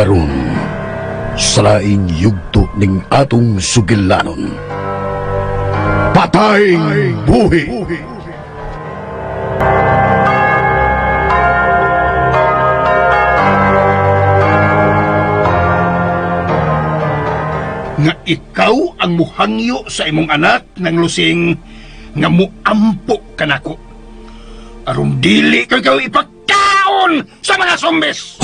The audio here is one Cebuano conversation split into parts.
Karon sa laing yugto ning atong sugilanon. Patayng Buhi! Nga ikaw ang muhangyo sa imong anak ng lusing nga muampo kanako. Aron dili ko ikaw ipagkaon sa mga zombes.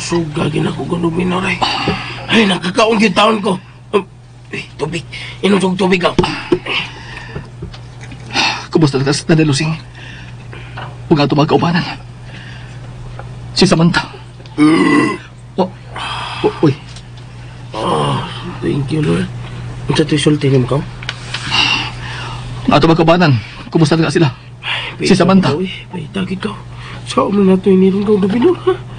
Usog gagi na ko ganumin oray. Ay, nakakaon gyud taon ko. Eh, tubig. Inom og tubig ka. Kumusta na na Lusing? Huwag nga mga kaubanan. Si Samantha. Oh, oh, uy, Thank you, Lord. Unsa to'y sulti nimo ka? ang ato mga kaubanan. Kumusta na sila? Si Samantha. Uy, paita gid ka. Sa man nato inirong ka gabi ha?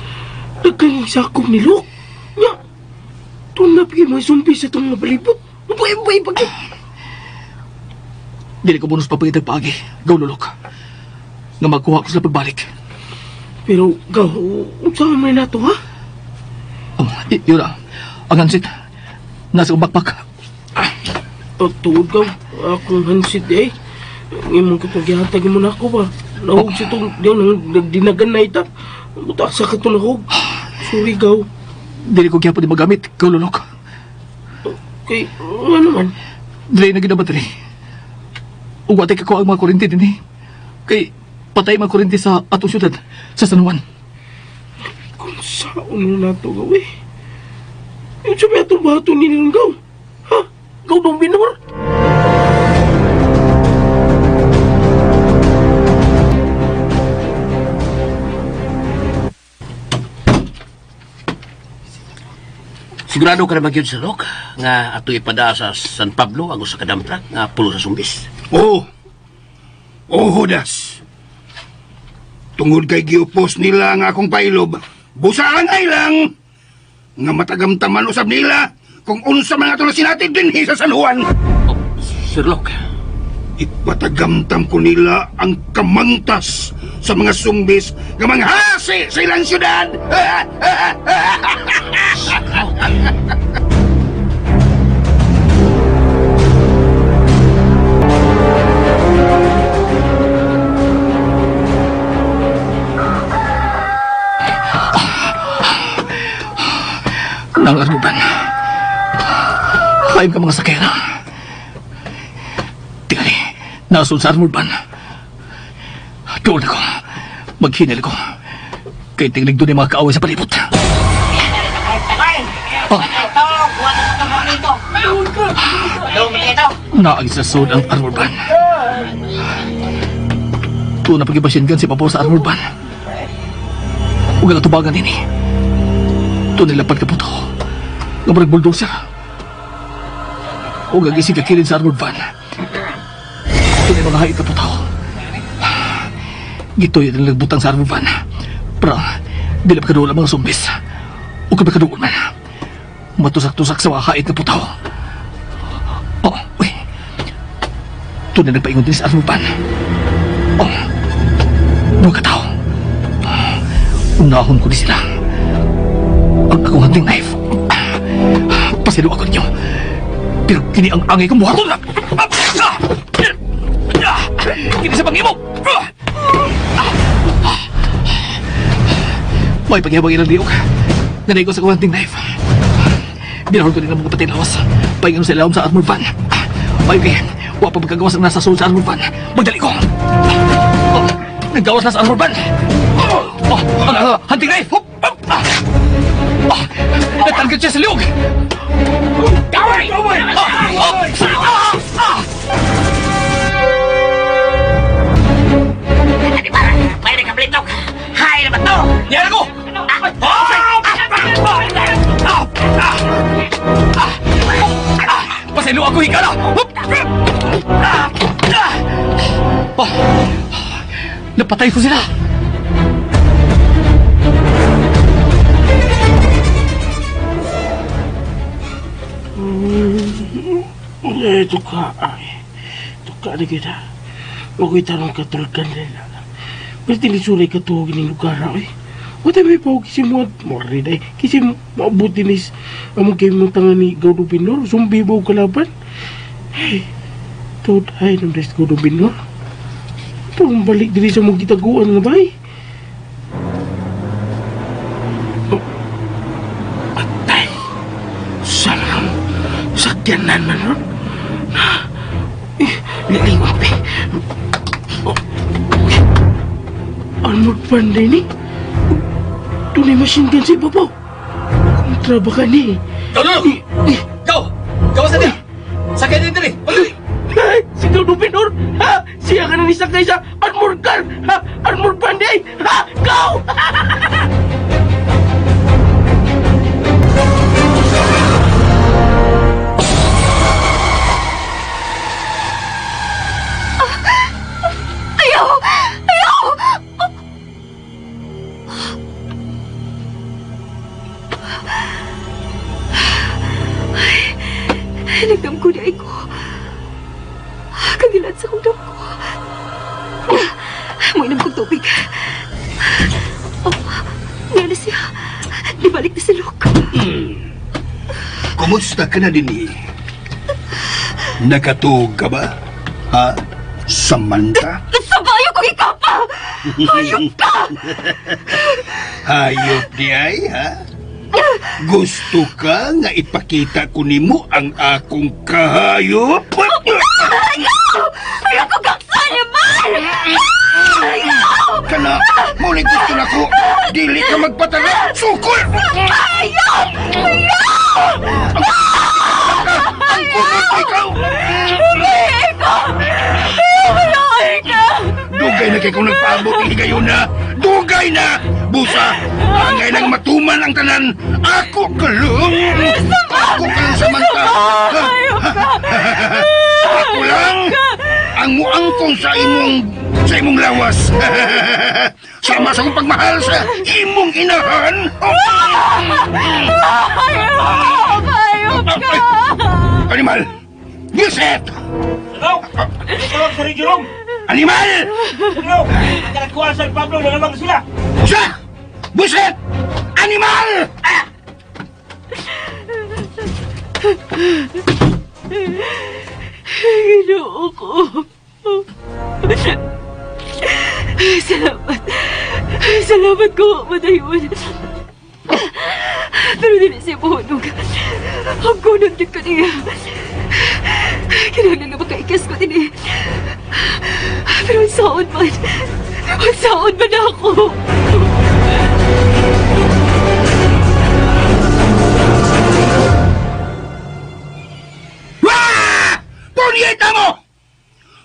Nagkayong sakop ni Luke. Nya. Tunap gyud mga sumpi sa itong mga palibot. Buhay-buhay pa gyud. Dili ko bonus papagitag paagi. Gaw lulok. Nga magkuha ko sila pagbalik. Pero, gaw, unsa man nato ha? Oh, yun na. Ang hansit. Nasa kong backpack. Oh, tuod ka, akong hansit eh. Ang imong katong gihatag mo na ako ba? Nahog siya itong, diyan, nagdinagan na ita. Buta sa katong nahog. Sorry, gaw. Dili ko gyapon di magamit. Gaw lulok. Kay, ano man? Dili na gid ang battery. Ug wa tay kakuha ang mga kuryente dinhi. Kay patay mga kuryente sa atong syudad, sa San Juan. Kung saan na ito, gaw eh. Yung sabi atong bato ni nilang gaw. Ha? Gaw dong binor? Sigurado ka na ba gyud sa Lok nga ato ipada sa San Pablo ang usa ka dump truck nga pulo sa sumbis. Oh, oh Judas. Tungod kay giupos nila ang akong pailob, busaan ay lang nga matagamtaman usab nila kung unsa man ato na sinatid dinhi sa San Juan. Oh, Sir Lok, Ipatagamtam ko nila ang kamangtas sa mga sumbis nga manghasi sa ilang syudad. Nang aruban. Hayop ka mga sakera. Tingali, nasod sa armor van. Doon ako. Maghinil ko. Kay tinglig doon yung mga kaaway sa palibot. Oh. Naag sa sud ang armor van. Doon na pag-ibasyin gan si Papo sa armor van. Huwag ang tubagan din eh. Doon nilapad ka po to. Nga murag bulldozer. Huwag ang isig kakilid sa armored van. Ito na yung mga hait na putaw. Gituyo din nagbutang sa armored van. Para, di na pagkaduol ang mga zombies. O kung pagkaduol man. Matusak-tusak sa mga hait na putaw. Oh, uy. Ito na nagpaingon din sa armored van. Oh, mga katao. Unahon ko ni sila. Ang akong hunting knife. Pasilo ako ninyo. Pero kini ang angay kong buhaton. Kini sa pangimo. May pagyabang ilang liok. Nanay ko sa akong hunting knife. Binahol ko din ang mga patilawas. Paingon sa ilawom sa armored van. May kay, wa pa magkagawas ang nasa sulod sa armored van. Magdali ko. Oh, naggawas na sa armored van. Oh, ang hunting knife. Hop, hop, ah. Ah, natarget siya sa liog. Gawin! Ah, ah, ah, ah. Pwede ka blitok! Hay naman to! Yan ako! Pasaylo ako, higala! Oh, napatay ko sila! Eh, tuka ay. Tuka na kita. Huwag tanong katulgan nila. Pero tinisuray ka tuwag ng lugar na eh. Wala may pao kasi mo at morin ay. Kasi maabuti nis among kayo mong tanga ni Gaudo Binor. Zumbi ba kalaban? Hey, tuod ay nang des Gaudo Binor. Ito ang balik diri sa mong gitaguan nga bay. Oh, patay. Sana sakyanan man ron. Eh, lilingon pe. Oh, uy. Armored van din eh. Tunay machine gun sa ibabaw. Kontra ba ka ni? Go, no, no! Eh, eh, Go! Go sa niya! Sakay din diri! Pagdali! ay, si Gaudo Binor! Ha? Siya ka na ni sakay sa armored car! Ha? Armored van din! Ha? Go! Ayaw! Ayaw! Ay, nagdamko ni ay ko. Kagilat sa kong damko. Muinom kong tubig. Oh, niya na siya. Dibalik na si Luke. Kumusta ka na din eh? Nakatuog ka ba? Ha? Samantha? Sabayo kong ikapa! Hayop ka! Hayop di ay, ha? Gusto ka nga ipakita ko nimo ang akong kahayop? Ayaw! Ayaw ko gaksa naman! Ayaw! Kana, muli gusto na ko. Dili ka magpatala. Sukol! Ayaw! Ayaw! Ang kunot ikaw! Ayaw ka! Dugay na kay kung nagpaabot ng higayon na. Dugay na! Busa, angay nang matuman ang tanan. Ako kalong! Ako kalong Samantha! Ako lang ang muangkong sa imong lawas. Sama sa akong pagmahal sa imong inahan. Ayaw! Ayaw ka! Animal! Yuset! Hello! Tulog sa Jerome! Animal! Hello! Nagkuhan San Pablo na naman sila! Busa! Buset! Animal! Ah! Ginoo ko. Salamat. Salamat ko, madayon. Pero dili siya buhonog. Ang kunod yun ko niya. Kinahanglan na makaikas ko din eh. Pero ang saon man. Ang saon man ako. Wah! Punyeta mo!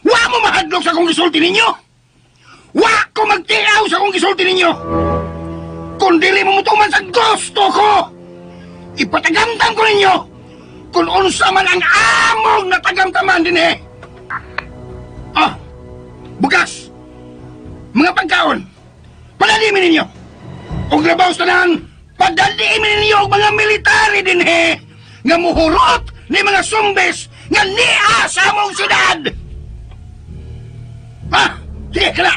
Wa mo mahadlok sa akong gisulti ninyo! Wa ko magtiaw sa akong gisulti ninyo! Kung dili mo mutuman sa gusto ko! Ipatagamtam ko ninyo! Kung unsa man ang among natagamtaman din eh! Ah! Bugas! Mga pagkaon! Padalimin ninyo! Og labaw sa tanan! Padalimin ninyo og mga military din eh! Nga muhurot ni mga sumbes nga niya sa among syudad! Ah! Sige, kala!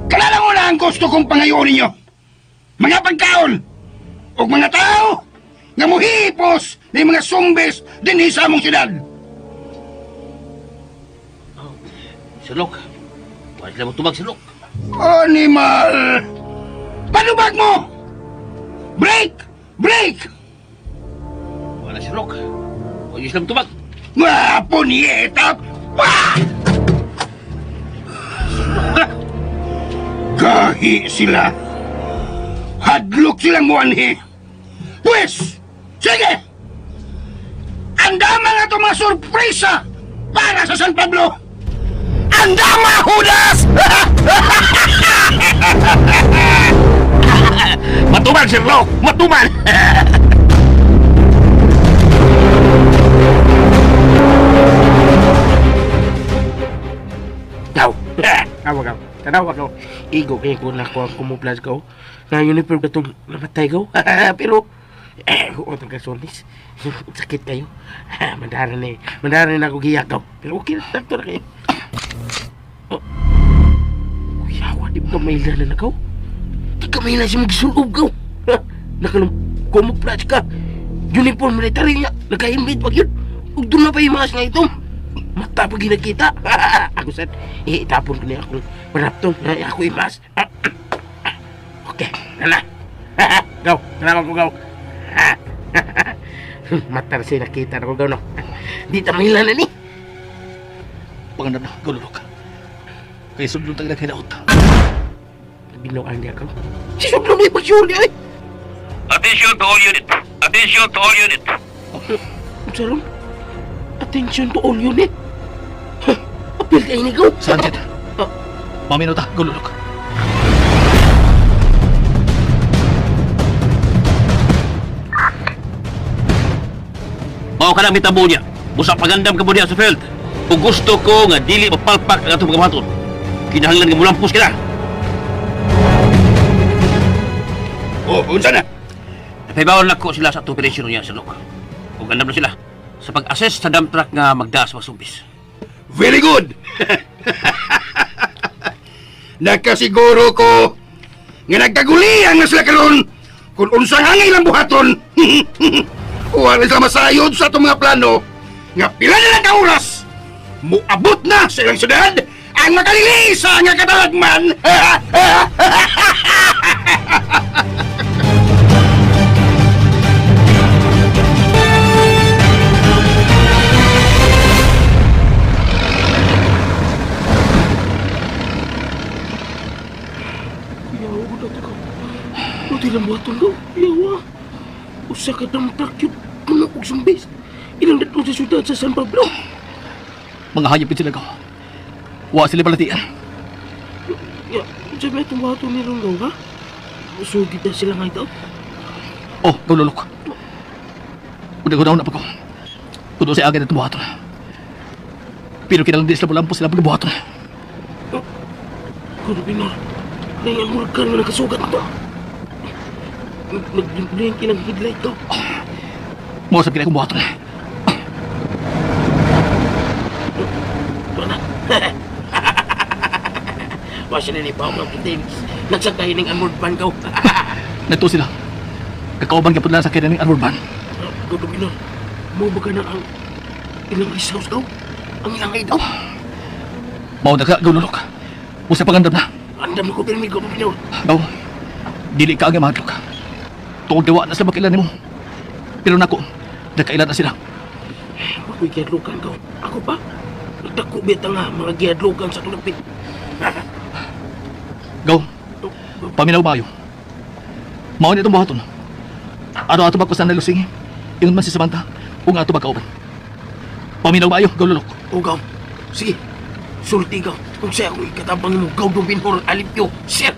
Kala lang una ang gusto kong pangayoon ninyo! Mga pagkaon! Og mga tao nga muhipos ni mga sumbes dinhi sa among syudad! Sir Luke, wala sila magtubag, Sir Luke. Animal! Palubag mo! Break! Break! Wala, Sir Luke. Wala sila magtubag. Ah, punyeta! Ah! Gahi sila. Hadlok silang muanhi. Pwes, sige! Andama nga itong mga sorpresa para sa San Pablo! Andama, Judas! Matuman, Sir Luke! Matuman! Gaw. Awa gaw. Tanawa gaw. Igo kay ko na ko ang kumuplas gaw. Na uniform katong namatay gaw. Pero Utang ka solis. Sakit kayo. Mandara na eh. Mandara na ako giyakaw. Pero okay na, sakto na kayo. Oh. Kuyawa, di ba maila na nakaw? Di ka maila siya magsulob ka. Nakalong camouflage ka. Uniform military niya. Naka-helmet pag yun. Ug doon na pa yung mga nga ito. Mata pag ginakita. Ako sad, eh, itapon ko niya akong panapton. Ako imas. Okay, nala. Gaw, salamat ko gaw. Mata na siya nakita na ko gaw no. Di ta mahila na ni. Pangandam na, gululok. Kay sudlong tag naghidaot. Binuang niya ko. Si Sudlong may pagsuli ay. Attention to all unit. Attention to all unit. Saron? Attention to all unit. Huh, apil kayo ni gaw. Saan dyan? Maminaw ta, gululok. Mao ka lang mitabo niya. Busa pagandam ka mo niya sa field. Kung gusto ko nga dili mapalpak ang atong pagkamaton. Kinahanglan nga mulampos kita. Oh, unsa na? Napaibawan na ko sila sa atong operasyon niya sa Lok. Ug andam na sila sa pag-assess sa dump truck nga magda sa masumpis. Very good. Nakasiguro ko nga nagkagulian na sila karon kung unsang angay lang buhaton. Wala sila masayod sa atong mga plano nga pila na lang ka oras muabot na sa ilang syudad ang makalilisa nga katalagman. Yawa ko dati ko. Buti lang buhaton ko. Yawa. Usa ka damtak yun. Puno og sumbis. Ilang datong sa syudad sa San Pablo. Mga hayop yun sila gaw. Wa sila balatian. Ya, unsa ba itong buhaton ni Ron gaw ha? Sugid na sila nga ito. Oh, gululok. Una na pa ko. Kuno sa agad at buhaton. Pero kinahanglan di sila mulampos sila pagbuhaton. Kuno Binor. Nang ang murag nga nakasugat to. Nag-blink ng headlight to. Mao sa kinahanglan buhaton. Wala. Wa sila ni Pao mga putin. Nagsakay ng armored van gaw. Nagto sila. Kakauban ka po lang sa kinaning armor van. Kuno Binor. Mo ba ka na ang ilang rest house gaw? Ang ilang hideout? Mao na ka, gululok. Usa pangandam na. Andam ko pirmi ko Binor. Gaw, dili ka ang mahadlok. Tuod gawa na sila makailan nimo. Pero nako, nakailan na sila. Ako'y giadlukan ko. Ako pa? Nagdako bita nga mga giadlukan sa tulapit. Gaw, paminaw maayo. Mao ni itong buhaton. Ano ato ba ko sa nalusing? Ingon man si Samantha, ug ato ba kauban. Paminaw maayo, gululok. O gaw, sige. Sulti gaw. Kung siya akong ikatabang mo, gaw Binhor Alipyo. Sir!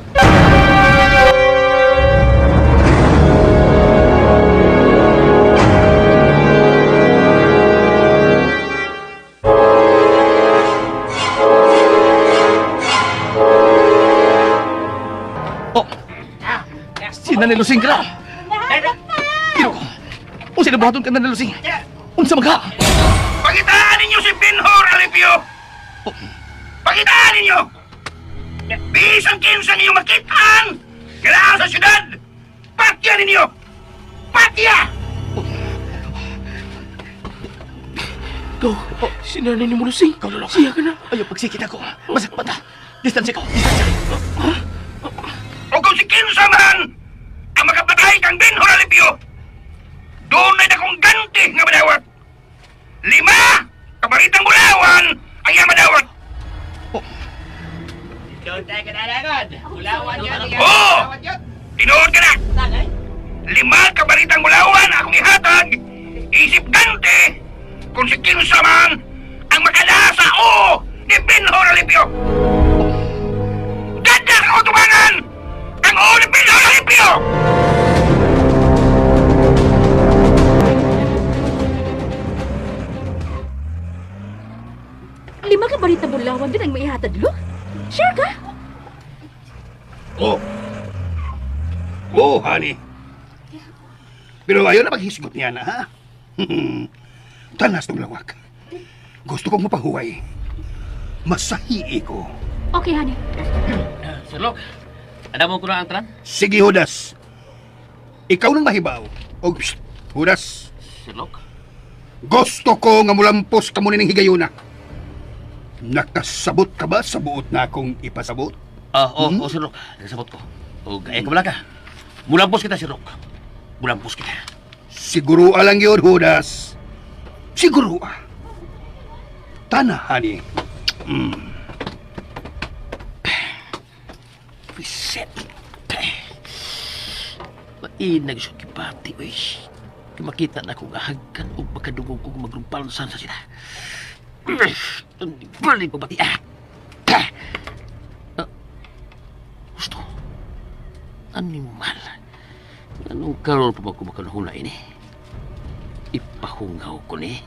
Oh! Si Nanay Lusing ka na! Kino ko! Unsa na buhaton ka Nanay Lusing? Unsa man ka? Pakitaan ninyo si Binhor Alipio! Pakitaan ninyo! Bisan kinsang inyong makitaan! Kailangan sa syudad! Patya ninyo! Patya! Gaw, si nanay ni Mulusing. Siya ka na. Ayaw pagsikit ako. Masakpan ta. Distansya ko. Distansya. O kung si kinsa man ang makapatay kang Benhur Alipio, doon ay akong ganti nga madawat. 5 kabaritang bulawan ang iyang madawat. Oo! Tinuod ka na! 5 kabaritang bulawan akong ihatag, isip ganti kung si kinsa man ang makadasa o ni Benhur Alipio. Ganda ka tubangan! Ang o ni Benhur Alipio! Lima ka barita bulawan din ang maihatag, Luke? Sure ka? Oh. Oh, honey. Pero ayaw na maghisgot niya na, ha? Tanas tong lawak. Gusto kong mapahuway. Masahii ko. Okay, honey. Sir Locke, ano mo ko na ang tanan? Sige, Judas. Ikaw nang mahibaw. Og, psst, Judas, Sir Locke? gusto ko nga mulampos ka muna ng higayuna. Nakasabot ka ba sa buot na akong ipasabot? Ah, oh, oh, Sir Locke. Nagsabot ko. O, gaya ka ka. Mulampos kita, Sir Locke. Mulampos kita. Siguro lang yun, Judas. Siguro ah. Tana, honey. Reset. Mainag siya kipati, uy. Kaya makita na kung ahagkan o makadungog kong magrumpalsan sa sila. Balik pa bati, ah. Ah. Ah. Gusto. Animal. Anong karoon pa ba ko makanahula ini? Ipahungaw ko ni.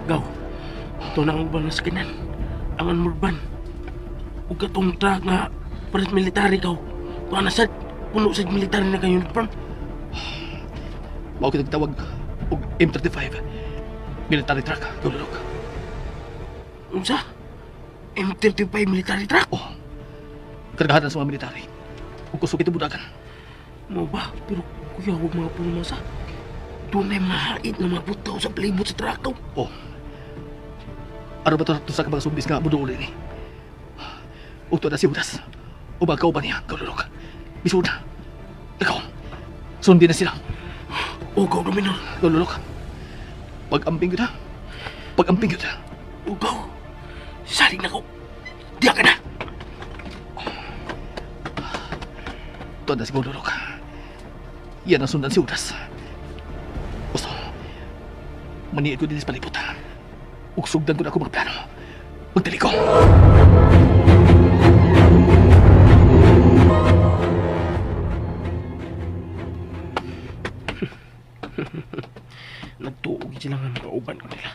Gaw, ito na ang uban na sa kanan. Ang anmurban. Ug katong truck nga pares military gaw. Tuwa na sad, puno sad military na kayo uniform. Mao kitag tawag og M35. Military truck, Gaw Lulok. Unsa? M35 military truck? Oh. Kargahan sa mga military. Ug kusog ito budagan. Mo ba? Pero kuya, huwag mga pumasa. Doon ay mahait na mga butaw sa palibot sa truck daw. Oh. Ano ba ito sa mga sumbis nga muduol ini? Ug tuwa na si Judas. O mga kauban niya, Gaw Lulok. Bisud na. Ikaw. Sundin na sila. Ugaw, Dominor. Gaw Lulok. Pag-amping yun ha. Pag-amping yun ha. Ugaw. Salig na ko. Diya ka na. Tuwa na si Gaw Lulok. Yan ang sundan si Judas. Gusto. Maniit ko din sa palibot. Ug sugdan ko na ako mga plano. Magdali ko. Nagtuog sila nga makauban ko nila.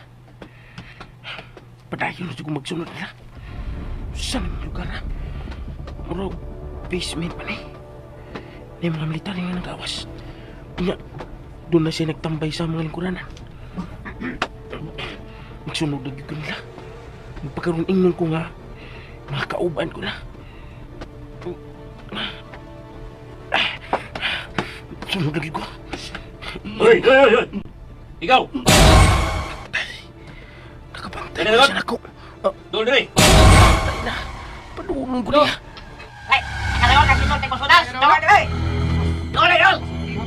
Padayon na siguro magsunod nila. Saan ang lugar ha? Murag basement pa ni. Na yung mga military nga nagawas. Nga, doon na siya nagtambay sa mga lingkuranan. Magsunod na gyud ko nila. Magpakaroon ingnon ko nga, mga kauban ko na. Sunod na gyud ko. Uy, uy, uy, uy! Ikaw! Nakabantay na siya nako. Ah, Doon diri! patay na. Padulong ko niya.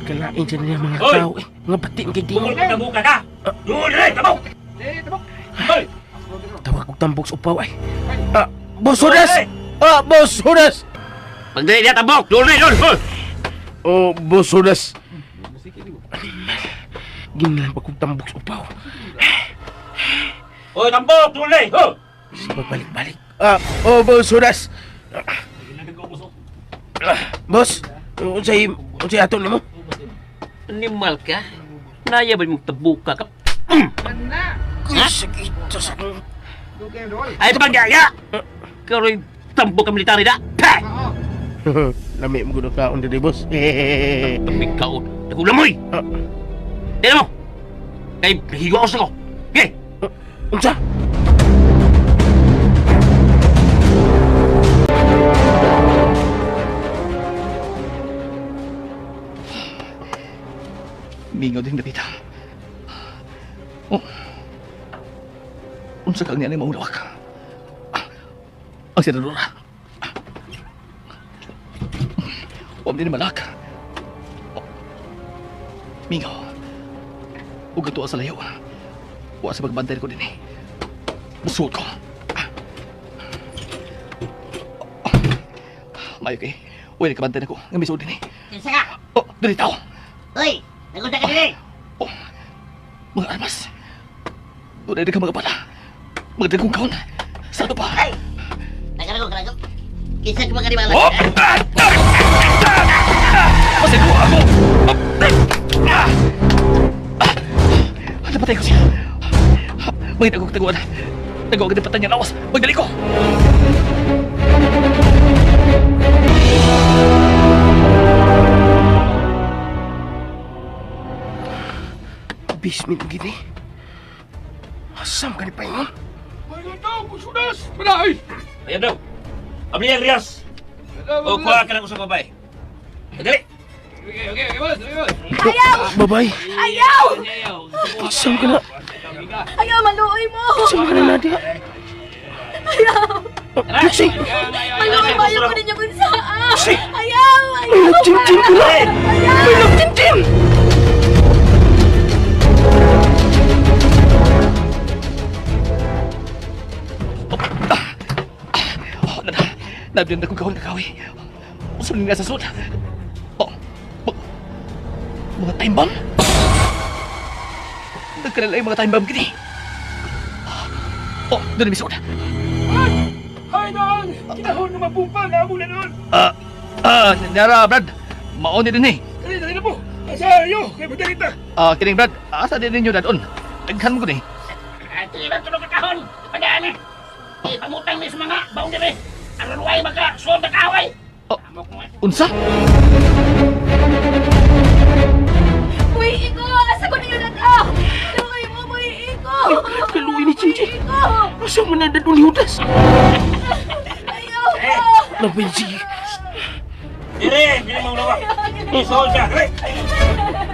Kalain siya niya mga Hoy! tao eh. Mga batin kay Bungol Dino. ka tabuka ka! Doon diri, tabok! Hoy! Tawag og tambok sa upaw ay. Ah, Boss Judas! Ah, Boss Judas! Pagdali niya tambok! Doon diri, doon! Hoy! Oh, Boss Judas. Animal. Ginalan pa kong tambok sa upaw. Hoy, tambok! Doon diri! Ho! Sige, pagbalik-balik. Ah, oh, Boss Judas. Ah, boss, unsay ato nimo? Animal ka? Naya ba mong tabuka ka? Ay, sakit sa akong Ay, pagyaya! Karoy tambok ka military na! Pah! Lami mo gud kaon diri, boss. Tambik ka o. Nagulamoy! Ah. Tignan mo! Kay higaos ako! Okay! Unsa? Mingaw din dapita. Oh. Unsa kang niya ni maulawak? Ah, ang senadora. Huwag din malak. Oh. Mingaw. Ug ato sa layo. Wa sa pagbantay ko din eh. Musuot ko. Ah. Oh. Mayo kay. Uy, nakabantay na ko. Nga misuot din eh. Kinsa ka? Oh, dali tao. Uy, nagunta ka dili. Oh, mga armas. Doon ay ka mga bala. Mga dagkong kaon. Sa ato pa. Ay! Nagarago, nagarago. Kinsa ka mga Oh! Ah! Ah! Ah! Pasensya ako! Ah! Ah! Napatay ko siya. Mangita ko kataguan. Nagawa ka din patan niya lawas. Magdali ko! Basement gini. Asam ka ni Paingon? Ayan daw. Abli ang Rias. O kuha ka ng usang babae. Dali. Babay, Ayaw! asam ka na. Ayaw, maluoy mo! Asam ka na, Nadia. Ayaw! Luxie! Maluoy mo! Ayaw ko ninyo kung saan! Si! Ayaw! May Ayaw! nagtimtim ko na! May nagtimtim! Oh, nada. Nabdiyan na kong kahon kakawi. Usap nga sa sud. Oh, mga time bomb? Nagkalala yung mga time bomb kini. Oh, doon na misod. Hay noon! Kinahon nga mabumpa nga amo na noon! Nara, Brad. Maon ni din eh. Dali, dali na po! Asa ayo! Kay magdali ta! Kining Brad, asa din ninyo dadon? Daghan mo ko ni. Ati lang tulog ka kahon. Padaan eh. Pangutang ni sa mga baong dire. Aron way maka suod na kaaway. Oh, unsa? Muy iko! Asa ko ninyo na Maluoy mo! Muy iko! Kaluoy ni Chinchin. Muy iko! Asam man na dadon ni Judas? Ayaw ko! Napin si... Dire, dili mo lawa. Isuod siya. Dali.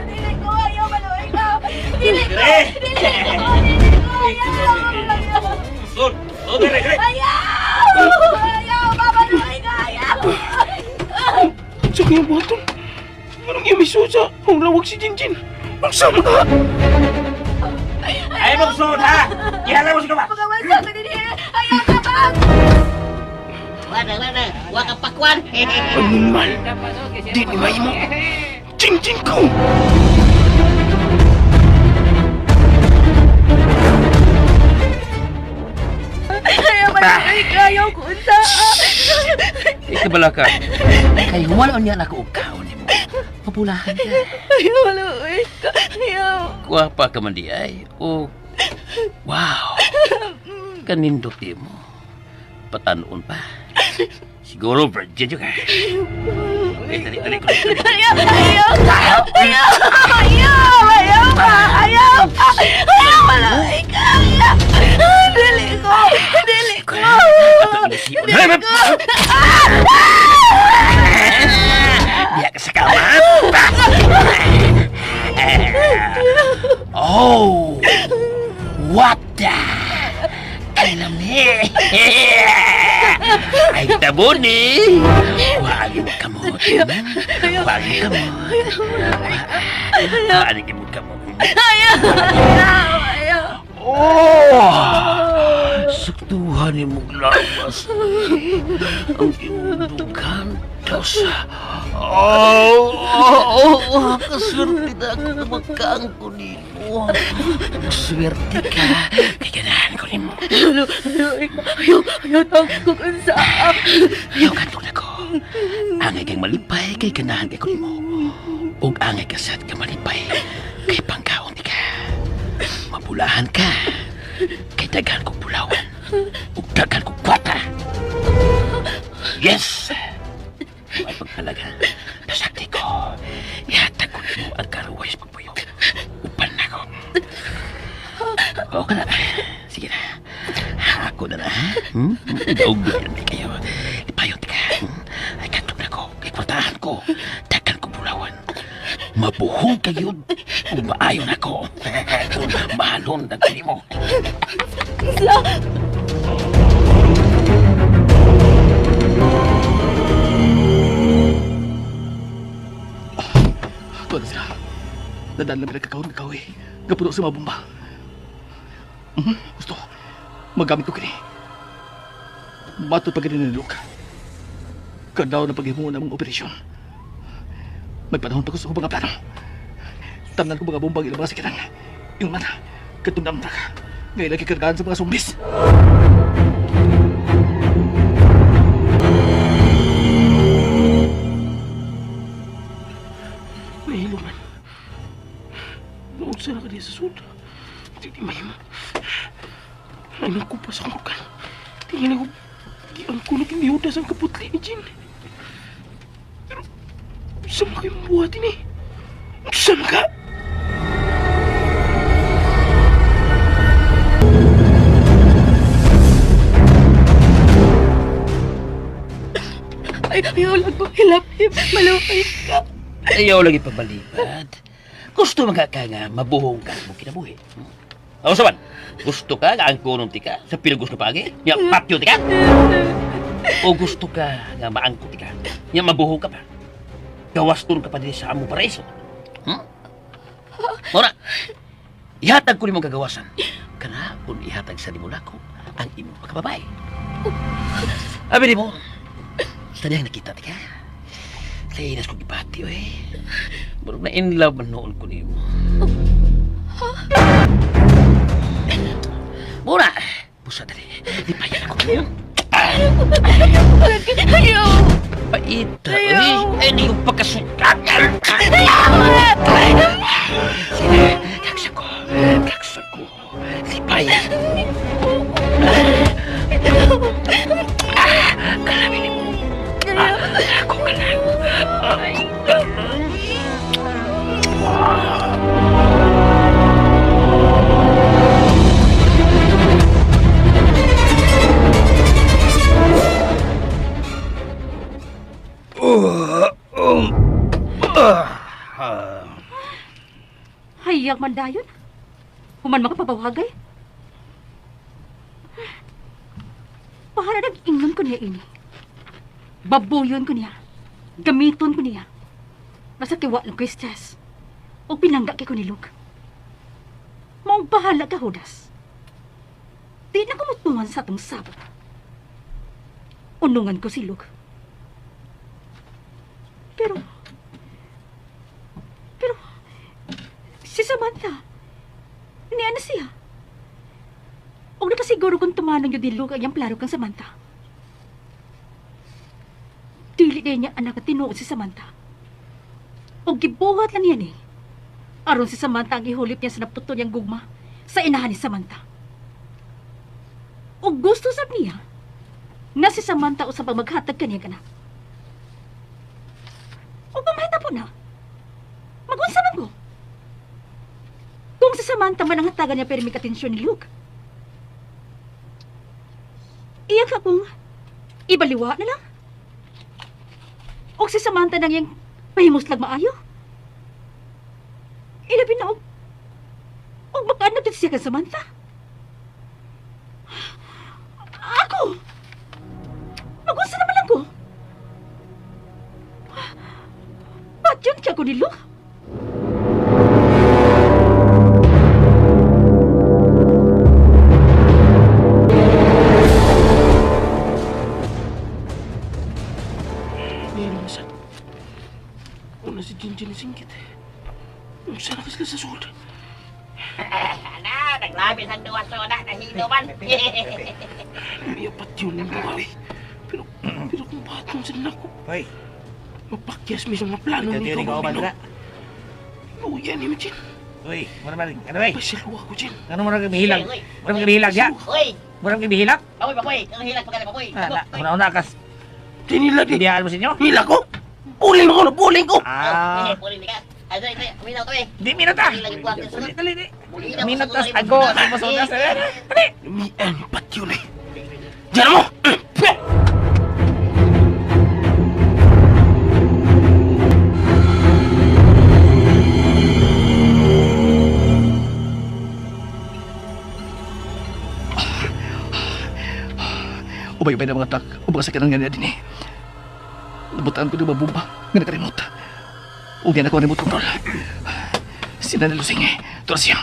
Dili ko! Ayaw! Maluoy ka! Dili ko! Dire. Dili ko! Dili ko! Ayaw! Ayaw! Suod. Suod dire, dire. Ayaw! Ayaw! Mamaluoy ka! Ayaw! Sa kaya buhaton? Anong yung misusa? Ang lawag si Chinchin. Ang sama ka! Ay mo suod ha. Ihala mo si kawa. Pagawan sa akin din! Ayaw ka ba? Wala, wala. Wa ka pakwan. Animal! Di ni mahimo! Chinchin ko! Ayaw! Maluoy ka! Ayaw ko! Unsa! Ikabala ka. Kay huwala niya na ko og kaon nimo. Mapulahan ka. Ayaw! Maluoy ka! Ayaw! Kuwapa ka man di ay. O wow. Kanindot di mo. Patanon pa. Siguro virgin yun ka. Eh, dali, dali ko. Ayaw! Ayaw! Ayaw! Ayaw! Ayaw ka! Ayaw ka! Ayaw! Maluoy ka! Ayaw! Dili ko! Dili ko! Dili ko! Diya ka sa kawan. Oh! What the? Kalami! Ay, tabuni! Wagi mo kamot. Wagi kamot. Wagi mo kamot. Ayaw! Ayaw! Ayaw! Oh! Saktuhan ni mong lawas. Ang imong dughan. Tapos, oh, oh, oh, kaswerte na ako na magkaangko nimo. Swerte ka. Kay ganahan ko nimo. Maluoy ka! Ayaw! Ayaw! Tawag ko kung saan! Ayaw katong na ko. Angay kang malipay kay ganahan kay ko nimo. Ug angay ka sad ka malipay kay pangkaon ni ka. Mapulahan ka. Kay daghan kong pulawan. Ug daghan kong kwata. Yes! May pagpalaga. Pasakti ko. Ihatag ko nimo ang karuway sa pagpuyo. Upan na ko. Okay na. Sige na. Ako na na, ha? Hmm? Daog na kayo. Ipayot ka. Ay, katong na ko. Kay kwartahan ko. Daghan ko bulawan. Mabuhong kayo. Ug maayo na ko. Mahalon na ko nimo. Tuwa na sila. Dadaan lang pinagkakahon kakawi. Gapuno sa mga bomba. Gusto. Magamit ko kini. Matod pa ganun ni Luke. Kadaw na paghimo na mong operasyon. May panahon pa ko sa mga plano. Tanan ko mga bombang ilang mga sakitan. Yung man, katong truck. Ngayon lagi kargaan sa mga zombies. Nahilo man. Noon sana ka diya sa sud. Di mahimo. Giangko na kini Judas ang kaputli ni Jean. Pero, sa mga kayong buhatin eh. Sa mga... Ay, ayaw lang ko hilapim. Malupay ka. Ayaw lagi pagbalibad. Gusto man ka nga mabuhong ka mo kinabuhi. Ako sa man, gusto ka nga ang kunong tika sa pilgos na pagi? Nga patyo tika? O gusto ka nga maangko tika? Nga mabuhong ka pa? Gawas ka pa din sa among paraiso. Mora, ihatag ko nimong kagawasan. Kana kung ihatag sa nimo nako ang imong pagkababay. Abi nimo, sa niyang nakita tika. Sa inas ko gibati, oy. Murag na in love man noon ko nimo. Mura! Busa dali. Lipayan ako. Ayaw. Paita, oy. Ay, di ko pagkasukat. Sige, kaksa ko. Kaksa ko. Lipayan. Kalami nimo. Ako ka lang. Hayag man dayon. Human makapabawagay. Para nag-ingon ko niya ini. Babuyon ko niya. Gamiton ko niya. Basta kiwa lang ko'y stress. O pinangga kay ko ni Luke. Maong bahala ka, Judas. Di na kumutungan sa atong sabot. Unungan ko si Luke. Pero, si Samantha, niya na siya. O nakasiguro kung tumanong yun ni Luke ang iyang plaro kang Samantha. Dili din niya anak at tinuod si Samantha. O gibuhat lang yan eh. Aron si Samantha ang ihulip niya sa naputo niyang gugma sa inahan ni Samantha. O gusto sab niya na si Samantha usab ang maghatag kaniyang anak. O kung mahitabo na, magunsa man ko. Kung si Samantha man ang hatagan niya pero may atensyon ni Luke. Iyak akong ibaliwa na lang. O si Samantha nang iyang pahimuslag maayo. Ilabi na og makaano din siya kang Samantha. Ako! Magunsa naman lang ko. Ba't yun kaya ko ni Luke? Ngayon naman sa... Una si Jinjin singkit. Sana ka sila sa sulod. Ana, naglabis ang duwa soda, nahilo man. May apat yun ang buhay. Pero kung patong sa nako, Hoy, mapakyas mismo mga plano ito ni yun ikaw man na. Luya ni mo, Jin. Uy, mura man. Ano bay? Pasiluwa ko, Jin. Ano mura kang mihilak? Mura kang mihilak ya? Uy, Mura kang mihilak? pakoy, pakoy, ang hilak pa ka na, pakoy. Ah, una-una kas. Tinila di. Biyaan mo sa inyo? Hila ko? Puling ko, puling ko. Ah, Pulin ka. Ay, dali, dali, uminaw kami. di minot ah. Lagi buhat yung sunod. Dali, dali. Minot tas ago. Sa masodas. Dali. Mian, pat yun eh. Diyan mo! Ubay-ubay na mga truck o mga sakyanan nga niya din eh. Nabutaan ko ng mga bomba nga nakaremote. O niya na ko ang remote control. Sina na lusing eh. Ito na siya.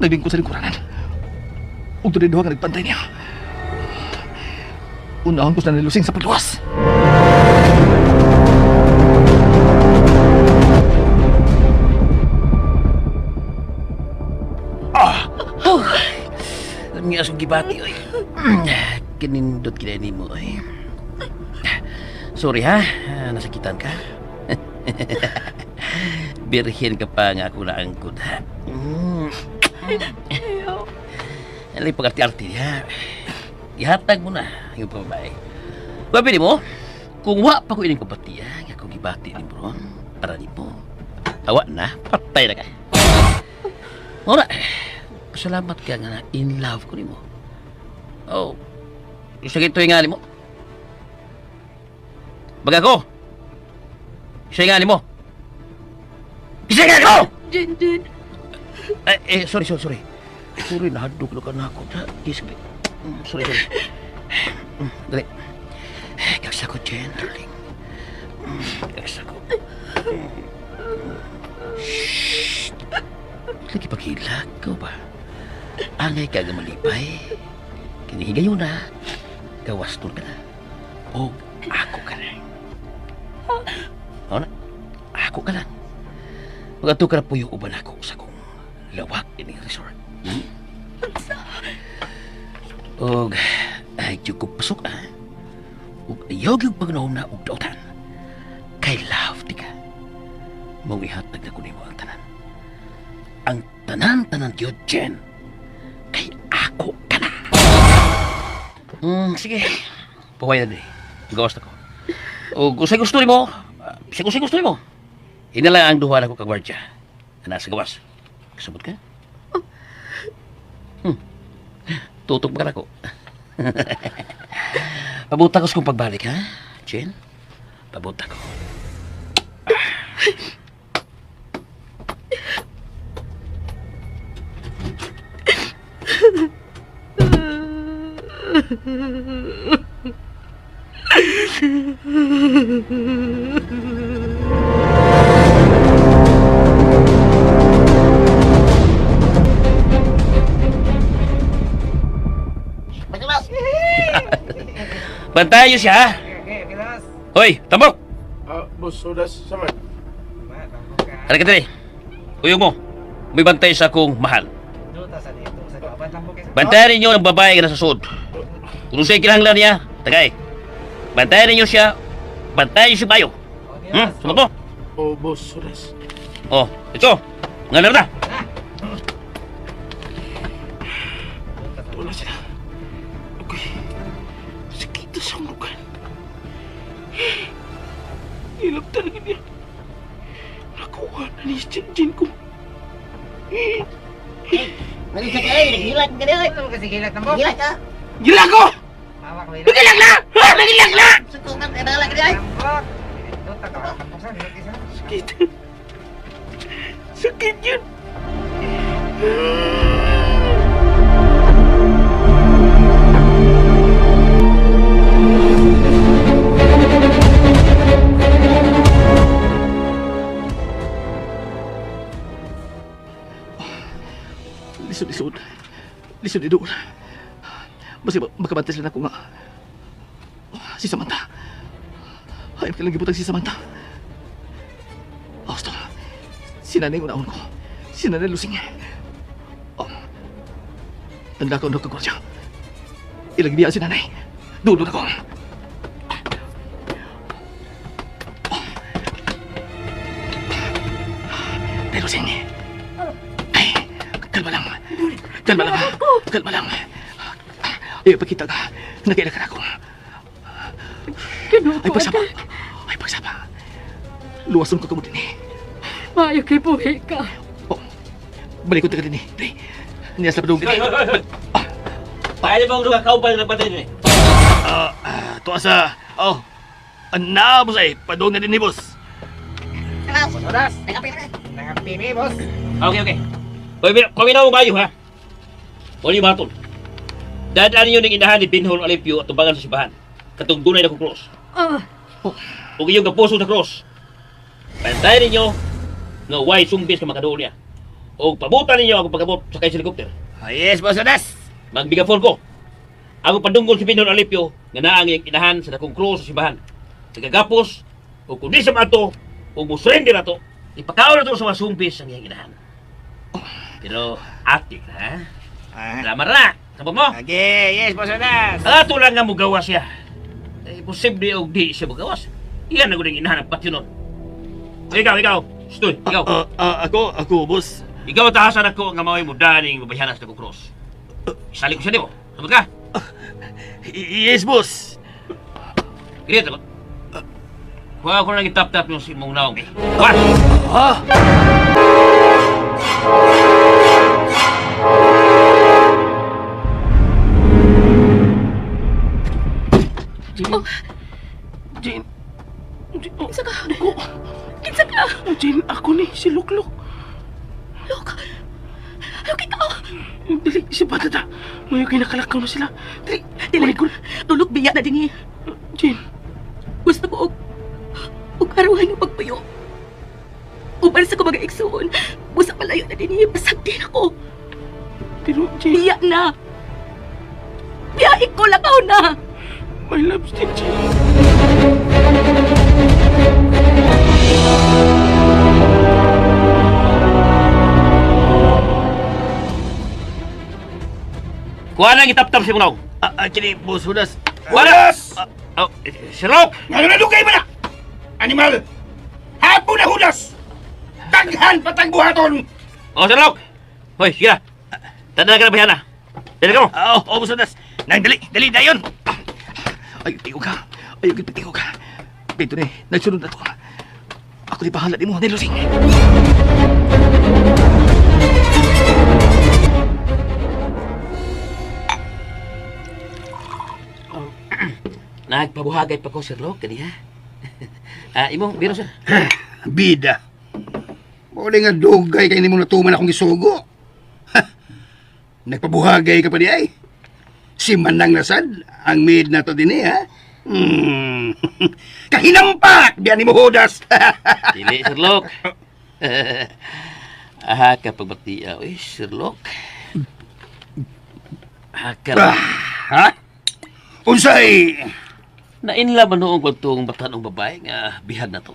Nagbingkod sa lingkuranan. Ug doon duha nga nagpantay niya. Unahon ko sa nalusing sa pagluwas. Alam niyo asong gibati, oy. Kinindot kina nimo, oy. Sorry ha, nasakitan ka. Birhen ka pa nga ako naangkod ha. Alay pag-arti-arti ha. Ihatag mo na ang iyong pambabae. Babi mo, kung wa pa ko ining pabatiya, nga akong gibati ni Bron, para ni mo, awa na, patay na ka. Ora, salamat ka nga na in love ko nimo. Oh, isa gito nga nimo. Baga ko. Isa nga nimo. Isa nga ko! Jen, Jen. Eh, eh, sorry, sorry, sorry. Sorry, nahadlok na ka na ako. Kiss me. Sorry, sorry. Dali. Gagsa ko, Jen, darling. Gagsa ko. Shh! Lagi paghilag ko ba? Angay ka nga malipay. Kinihigayon na. Gawaston ka na. O ako ka na. Ano na? Ako ka lang. Magato ka na po yung uban ako sa kong lawak ini resort. Og ay cukup pasok ah. Ug ayaw gyud pagnahom na og dautan. Kay love ti ka. Mong ihatag na ko nimo ang tanan. Ang tanan-tanan gyud, Jen. Kay ako ka na. Sige. Puway na di. Gawas na ko. Og usay gusto nimo, bisag usay gusto nimo. Inala ang duha nako ka gwardya. Ana sa gawas. Kasabot ka? Tutok ba ka nako? Pabuta ko sa kong pagbalik, ha? Jen? Pabuta ko. Bantayan niyo siya, ha? Hoy, tambok! Boss, Sodas, sama. Halika diri. Uyong mo. May bantay sa akong mahal. Bantayan ninyo ang babae nga nasa sud. Kung sa'yo kinahanglan niya, tagay. Bantayan ninyo siya, bantayan niyo siya bayo. Sumot mo. Oh, boss, Sodas. Oh, ito. Ngalar na. Wala sila. Okay. Sakit sa lugar. Ilap talaga niya. Nakuha na ni Jen Jen ko. Nalisa ka eh, naghilak ka na eh. Naghilak ka. Gila ko! Nagilak na! Ha? Nagilak na! Sukungan, eh, nalak ka na eh. Sakit. Sakit yun. Lisod, lisod. Lisod, idol. Basta makabantay sila na ko nga. Si Samantha. Ay, kailang gibutang si Samantha. Oh, stop. Si nanay unaon ko. Si nanay lusing. Oh. Tanda ko, nagkagwardya. Ilang biya si nanay. Dulo na ko. Oh. Tay lusing. Ay, kalma lang. Kalma lang. Kalma lang. Ay, pagkita ka. Nagkailan ka na ako. Kinuha Ay, pagsapa. Ay, pagsapa. Luwason ko kamo din eh. Maayo kay buhi ka. Oh, balik ko taga din eh. Day, niya sa padung din eh. Paano ba ang duha kauban na nagbantay din eh? Tuwa sa... Oh, na, boss ay. Padung na din ni boss. Okay, okay. Paminaw mo kayo, ha? Wala yung matol. Dadaan ninyo ng inahan ni Binhol Alipio at tumbangan sa simbahan. Katong dunay na kong cross. Ug iyong kapuso sa cross. Bantayan ninyo nga way sumbis nga makaduol niya. Og pabutan ninyo ako pagabot sa kay helicopter. Ah, yes, boss Odas. Magbigafon ko. Ako padunggol si Binhol Alipio nga naa ang iyang inahan sa dakong cross sa simbahan. Nagagapos o kung di sa mato o musurrender ato, ipakaon na to sa mga sumbis ang iyang inahan. Pero atik ha. Salamat na. Sabot mo? Okay, yes, boss Odas. Ang ato lang nga mugawas siya. Eh, posible og di siya mugawas. Iyan na guding inahan ang patyo nun. Ikaw, ikaw. Stoy, ikaw. Ako, boss. Ikaw tahasan ako nga mao'y mudaning mabayhanas na cross. Isali ko siya nimo. Sabot ka? Yes, boss. Kaya ko. Kuha ko nang itap-tap yung simong naong eh. Kuha! Ha? Jane. Jane. Jane. Oh, Kinsa ka? Dugo. Kinsa ka? Jane, ako ni si Luklok. Luke! Luke, ikaw! Dali, si Batata. Ngayon kay nakalakaw na sila. Dali, Dili. dali. Tulog biya na dinhi. Jane, Gusto ko og karuhan ng pagpuyo. Uban sa ko mga igsuon. Busa palayo na dinhi, basag din ako. pero Jane, Biya na. Biya, ikaw lakaw na. my love's din, Jane. Kuha nang itap-tap si mong naong. Kini, boss Judas. Kuha na! Oh, Sir Luke! Nga na dugay ba na? Animal! Hapo na Judas! Daghan patang buhaton! Oh, Sir Luke! Hoy, sige na. Tanda ka na ba na? Dali ka mo. Oh, boss Judas. Nang dali, dali na yun. Ay, tigo ka. Ay, tigo ka. Dito ni, nagsunod na to. Ako di bahala di mo, nilusing. Nagpabuhagay pa ko, Sir Luke, kaniya. Imong, biro, sir. Bida. Mao nga dugay kay nimo natuman akong gisugo. Ha! Nagpabuhagay ka pa di ay. Si Manang Nasad, ang maid na to din eh, ha? Hmm. Kahinampak! Diyan ni mo Judas! Dili, Sir Luke. Aha, kapag bati, eh, Sir Luke. Aha, ka. Ha? Unsay? Nainla man noong kwentong batanong babae nga bihag na to.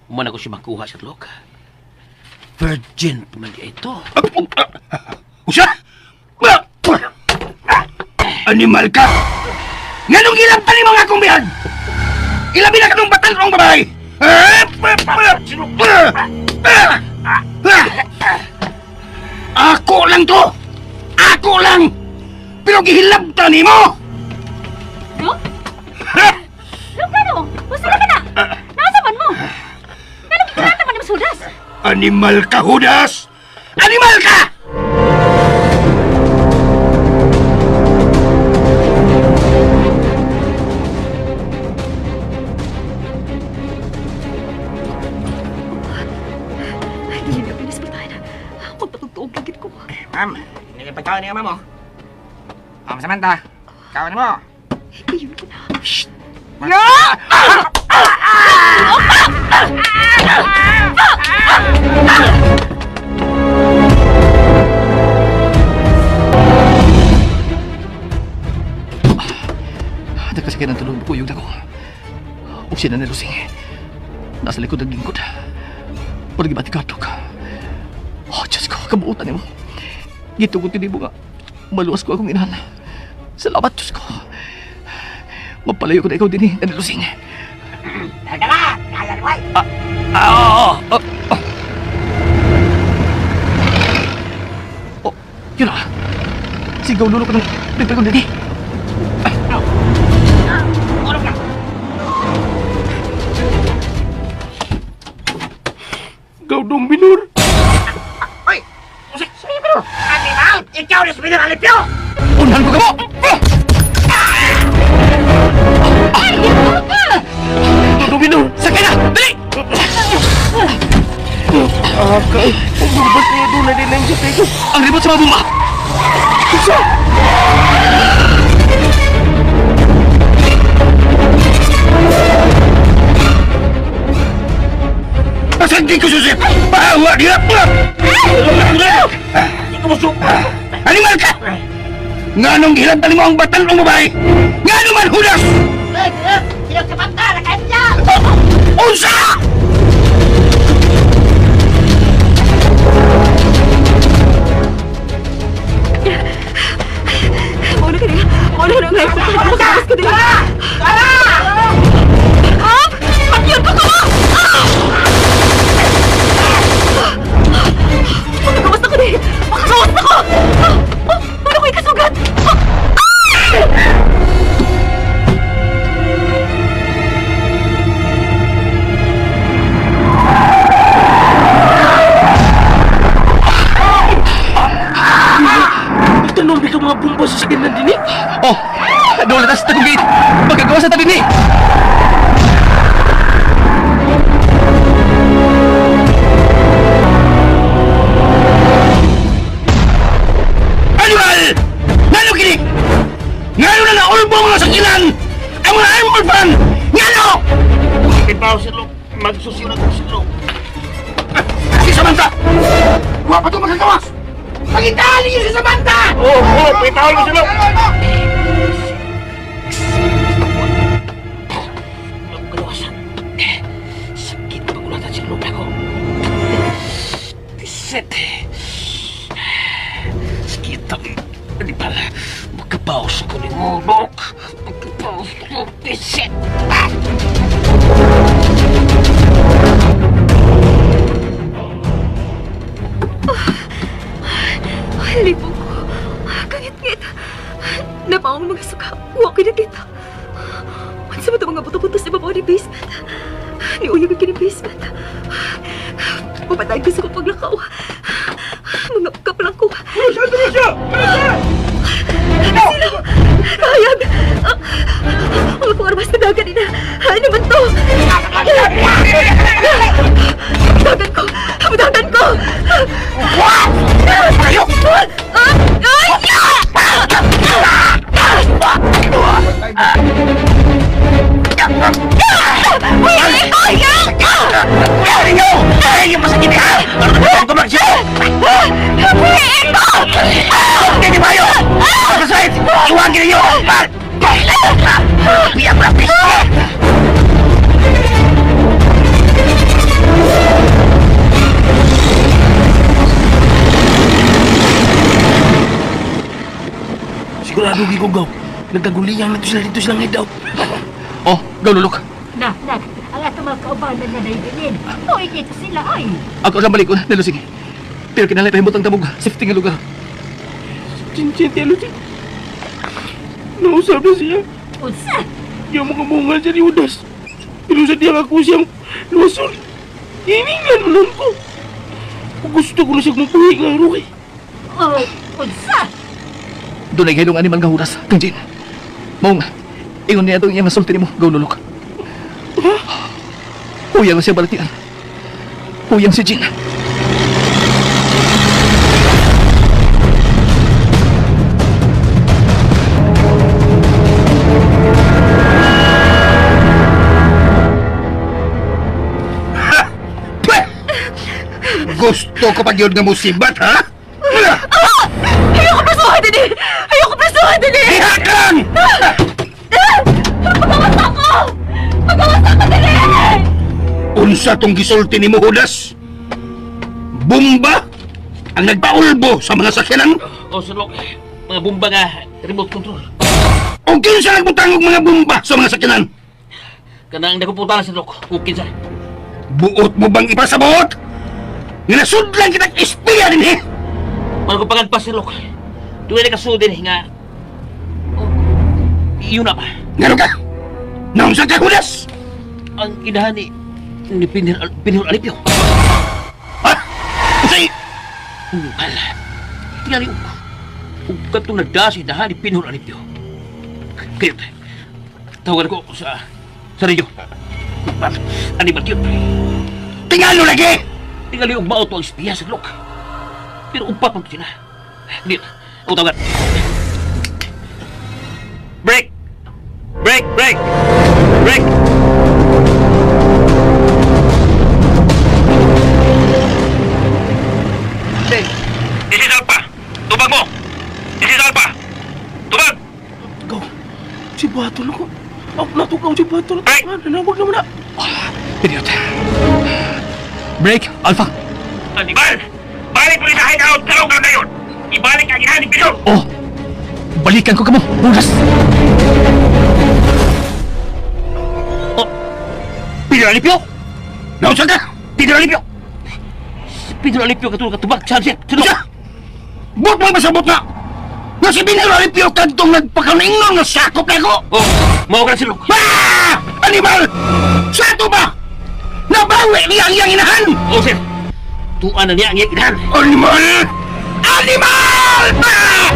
Umana ko siya makuha, Sir Luke. Virgin pa man di ito. Usa? Animal ka! Nganong ilang pa ni mga akong bihag? Ilabi na kanong batanong babae! Ako lang to! Ako lang! Pero gihilabta ni mo! Luke? Luke, ano? Basta ka na! Nasa man mo? Nganong gikurata man ni Mas Judas? Animal ka, Judas! Animal ka! Ay, dili na pinisbitahan. Magpatugtuog lagit ko. Ma'am, hindi pagkaon niyo, ma'am, oh. Ma'am Samantha, kaon mo. Ayun ko na. Nagkasakit ng tulog kuyog na ko. O siya na nilusing. Nasa likod ng lingkod. Pero gibati katok. Oh, Diyos ko, kabuutan ni mo. Gitugot yun mo nga. Maluwas ko akong inahan. Salamat, Diyos ko. Mapalayo ko na ikaw din eh, nanilusing. Ah. Oh, yun na. Sigaw lulo ko ng pagpagod din eh. Gaudong Binur. Oy! Animal! Ikaw ni Spinner Alipio! Unhan ko ka mo! Gaudong Binur! Sakay na! Dali! Kay. Ang babat niya doon na din ang sa tego. Ang ribot sa mga bumba! Isa! Pasagdi ko, Susip! Bawa niya! Animal ka! Nganong gihilabtan mo ang batanong babae? Ngano man, Judas? Sino sa banta? Nakain siya! Unsa! Mao na kaniya. Mao na nga. Makawas ko dili. Ah! Patyon ko ko! Makagawas na ko di! Makagawas na ko! Ano ko ikasugat? Ah! Wala ta sa tagong gate. Magagawa sa tabi ni. Animal! Ngano kini? Ngano na naulbo ang mga sakilan? Ang mga armored van! Ngano? Ipaw, Sir Luke. Magsusiyo na ko, Sir Luke. Si Samantha! Wa pa ito magagawas! Pangitaan ninyo si Samantha! Oh, oh, paitawal mo, Sir Luke. Magkalawasan. Sakit pagulatan, Sir Luke ako. Set. Sakit ang animal. Magkabaos ko ni mo, Luke. Magkabaos ko. Set. Ay, libog ko. Kangit-ngit. Napaong mga suka. Huwag ko nakita. Unsa ba ito mga buto-buto sa ibabaw ni basement? Niuyog ang kini basement. Papatay ko sa kong paglakaw. Mga kaplang ko. Sino? Kayag! Ang akong armas na dagan ina. Ay naman to! Dagan ko! Dagan ko! Kayo! Ay! Ayaw ninyo! Ayaw yung masakit ha! Ano ba siya? Hindi ba yun? Masakit! Iwagin ninyo! Biyak na! Sigurado gi ko gaw. Nagkaguliyan na to sila dito sila ngayon daw. Oh, gaw lulok. Na, na, ang atong mga kaubanan na naibilin. Uy, dito sila, ay. Ako lang balik ko, Lucy. Pero kinalay pa himutang tamog, safety nga lugar. Chinchin, tiyo, Lucy. Nausap na siya. Unsa? Yung mga bunga siya ni Udas. Pero sa diyang ako siyang luwason. Hiningan mo lang ko. Gusto ko na siyang mabuhi nga, Roy. Oh, unsa? Dunay gaylong animal nga huras, kang Jane. Maong, ingon niya itong iyang nasulti nimo, gaw lulok. Huyang na siya balatian. Huyang si Jane. Pweh! Gusto ko pag yun nga musibat, ha? Ayoko prasuhan din eh! Ayoko prasuhan din eh! Ihakan! Pagawas ako! Pagawas ako din eh! Unsa tong gisulti ni Judas? Bomba ang nagpaulbo sa mga sakyanan? Oh, Sir Luke. Mga bomba nga, remote control. O kinsa nagbutang og mga bomba sa mga sakyanan? Kanang nakupunta na, Sir Luke. Kung kinsa. Buot mo bang ipasabot? Nga nasudlan kitang espiya din eh! Wala ko pagagpas, Sir Luke. Doon na kasudin nga. Oh, iyon na ba? Ngano ka? Naunsa ka, Judas? Ang inahan ni Pinhur Alipio. Ha? Unsay? Ungkal. Tingali ug. Ug katong nagdasi inahan ni Pinhur Alipio. Kayot. Tawagan ko sa radyo. Ani ba yun? Tingalo lagi! Tingali og mao to ang espiya, Sir Luke. Pero upat man to sila. Hindi. Ako tawagan. Break! Break! Break! Break! This is Alpha! Tubag mo! This is Alpha! Tubag! Gaw, si Bato na ko. Ako natukaw si Bato na. Break! Nanawag naman na. Idiot. Break, Alpha. Animal! Balik mo rin sa hideout! Karong ka ngayon! Ibalik ang inahan ni Pinol! Oh, balikan ko kamo, huras. Oh! Pedro Alipio! Naunsa ka? Pedro Alipio! Si Pedro Alipio katulog katubag! Saan siya? Sino? Unsa? Buot mo masabot na! Nga si Binero Alipio kadtong nagpakaningon nga sakop na ko! Oh! Mao ka na si Luke! Ah! Animal! Sa ato ba? Nabawi niya ang iyang inahan! Oh, sir! Tuan na niya ang iyang inahan! Animal! Animal! Ah!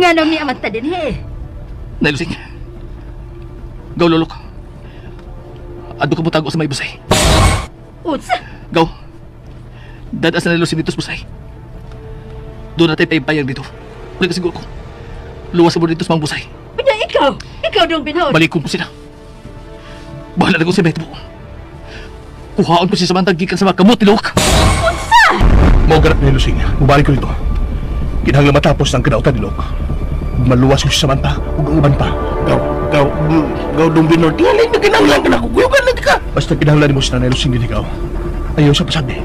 Nga nang niya man ta din he. Nailusing. Gaw, lulok. Ado ka mutago sa may busay. Unsa? Gaw. Dadas na nilusing dito sa busay. Doon natin payag dito. Wala ka siguro ko. Luwas mo dito sa mga busay. Unya ikaw, ikaw dong binhod. Balikon ko sila. Bahala na ko si Beto. Kuhaon ko si Samantha gikan sa mga kamot ni Luke. Unsa? Mao ganap ni Lusing. Mubalik ko dito. Kinahanglan matapos ng kinautan ni Luke. Maluwas ko si Samantha ug ang uban pa. Gaw, gaw, gaw dong binor. Tingalay na kinahanglan ka na ko. Kuyugan lang ka. Basta kinahanglan mo si Nanay Lusing din ikaw. Ayaw sa pasagdi.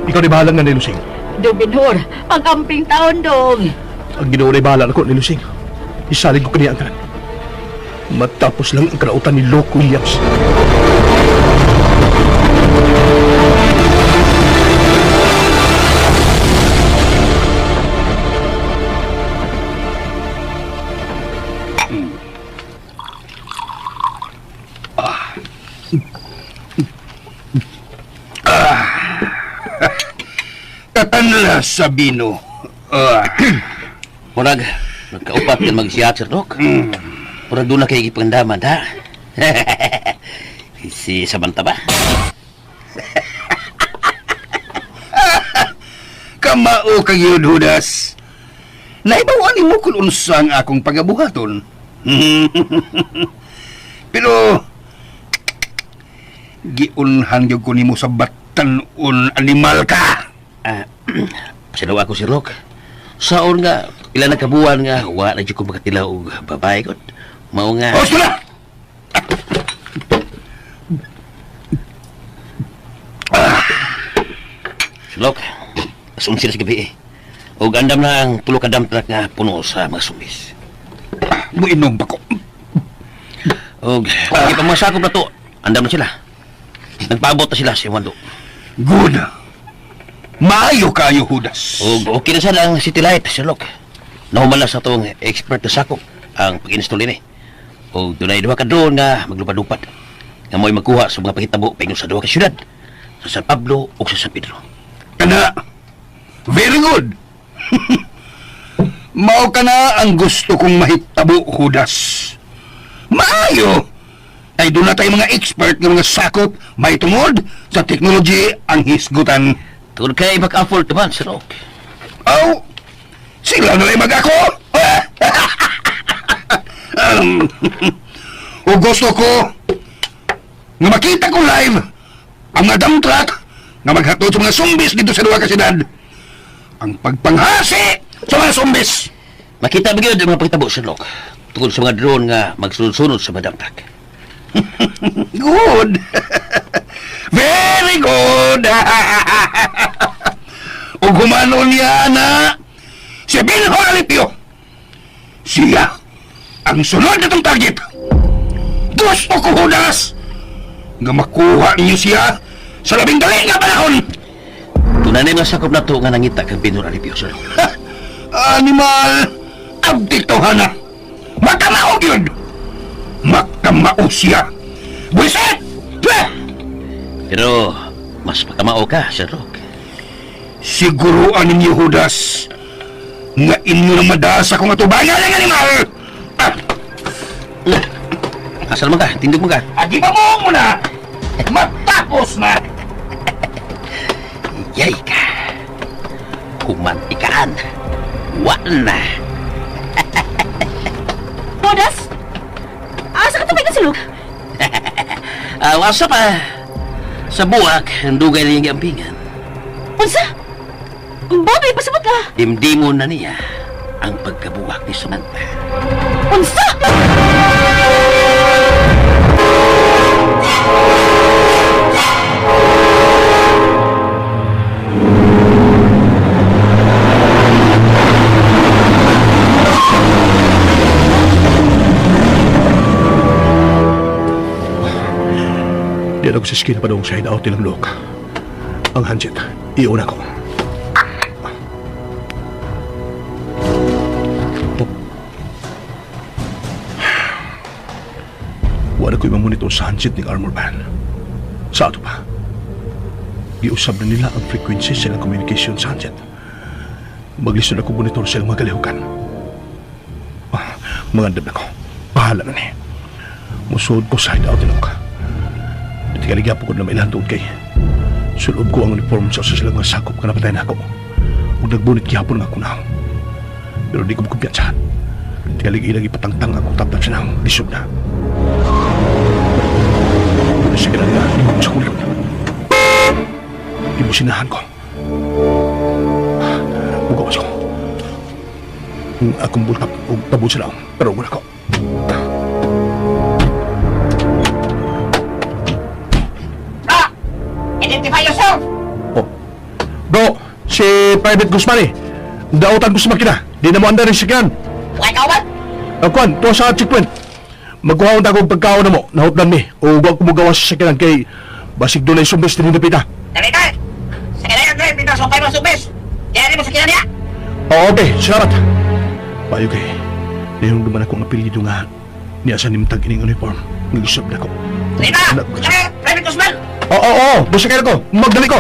Ikaw ni bahala nga Nanay Lusing. Dong binhor, ang amping taon dong. Ang Ginoo ni bahala nako ni Lusing. Isalig ko kaniya ang tanan. Matapos lang ang karautan ni Luke Williams. Katanla sa bino. Ah. Murag, nagkaupat kan magsiyat, Sir Doc. Murag doon na kayo gipandaman, ha? Si Samantha ba? Kamao kag yun, Judas. Naibawan mo kung unsa ang akong pagabuhaton. Pero giunhan gyud ko nimo sa batan-on animal ka. Ah, pasalawa ako, Sir Rock. Saon nga, ilan na kabuan nga, wa na dyan ko makatila og babae ko. Mao nga. Host na! Sir Rock, alas 11 na sa gabi eh. Og andam na ang tulo ka dump truck nga puno sa mga sumis. Muinom pa ko. Og hindi pa mga sakop na to, andam na sila. Nagpaabot na sila sa Wando. Good. Maayo kayo, Judas. Og okay na sana ang city light, Sir Rock. Nahuman na sa itong expert na sakop ang pag-install ini. Og dunay duha ka drone nga maglupad-lupad. Nga mo'y magkuha sa mga pangitabo paingon sa duha ka syudad, sa San Pablo ug sa San Pedro. Kana. Very good. Mao ka na ang gusto kong mahitabo, Judas. Maayo! Ay doon na tayo mga expert ng mga sakop may tungod sa technology ang hisgutan. Tungod kay mag-afford naman, Sir Rock. Aw! Sila na lang mag-ako! O gusto ko nga makita ko live ang mga dump truck nga maghatod sa mga zombies dito sa duha ka syudad. Ang pagpanghasi sa mga zombies. Makita ba gyud ang mga pangitabo, Sir Rock? Tungod sa mga drone nga magsunod-sunod sa mga dump truck. Good. Very good. Ug humano niya na si Benho Alipio. Siya ang sunod na tong target. Gusto ko, Judas, nga makuha ninyo siya sa labing dali nga panahon. Tunay na yung mga sakop na to nga nangita kang Binor Alipio, Sir Rock. Ha! Animal! Abdik hana! Makamao yun! Makamao siya! Buisit! Pero mas makamao ka, Sir Rock. Siguruan ninyo, Judas, nga inyo na madasa kung atubangan ng animal! Ah, Asa naman ka? Tindog mo ka. agi pa mo muna! Matapos na! Yay ka. Kumantikaan. Wa na. Judas? Asa ka tubig na silog? Wasa pa. Sa buwak, ang dugay na niyang giampingan. Unsa? Bobby, pasabot ka. Dimdimon na niya ang pagkabuwak ni Samantha. Unsa? Di ako sa skin pa sa hideout nilang Luke. Ang handset, iuna ko. Wala ko imamonitor sa handset ng armor van. Sa ato pa. Giusab na nila ang frequency sa ilang communication sa handset. Maglisod ako monitor sa ilang mga kalihukan. Mangandam na ko. Bahala na ni. Musuod ko sa hideout ni Luke. Tingali po ko na mailahan tuod kay sulob ko ang uniform sa usa sila nga sakop nga napatay na ako. Ug nagbunit gihapon nga ako na. Pero di ko makumpiyansa. Tingali ilang ipatangtang akong taptap sa naong. Lisod na. Wala siya ganang nga lingkod sa kulikod. Ibusinahan ko. Mugawas ko. Ang akong bulkap o tabon sa naong. Pero wala ko. Bro! Identify yourself! Oh. Bro, si Private Guzman eh. Dautan ko sa makina. Di na mo andar ng sakyan. Huwag ka ba? Kuan, tuwa sa checkpoint. Magkuhaon ta kong pagkaon na mo, nahutdan mi. O wag ko mo gawas sa sakyanan kay basig doon ay sumbes din napita. Dali ka! Sa kailangan ko, pinasokay mo subis! Kaya mo sa kailangan niya! Oo, okay, salamat. Payo kay, nahirong duman ako ang apelyido nga niya sa nimtag ining uniform. Nag-usap na ko. Dali na! Private Guzman! Oo, oo, oo, busa kayo ko. Magdali ko.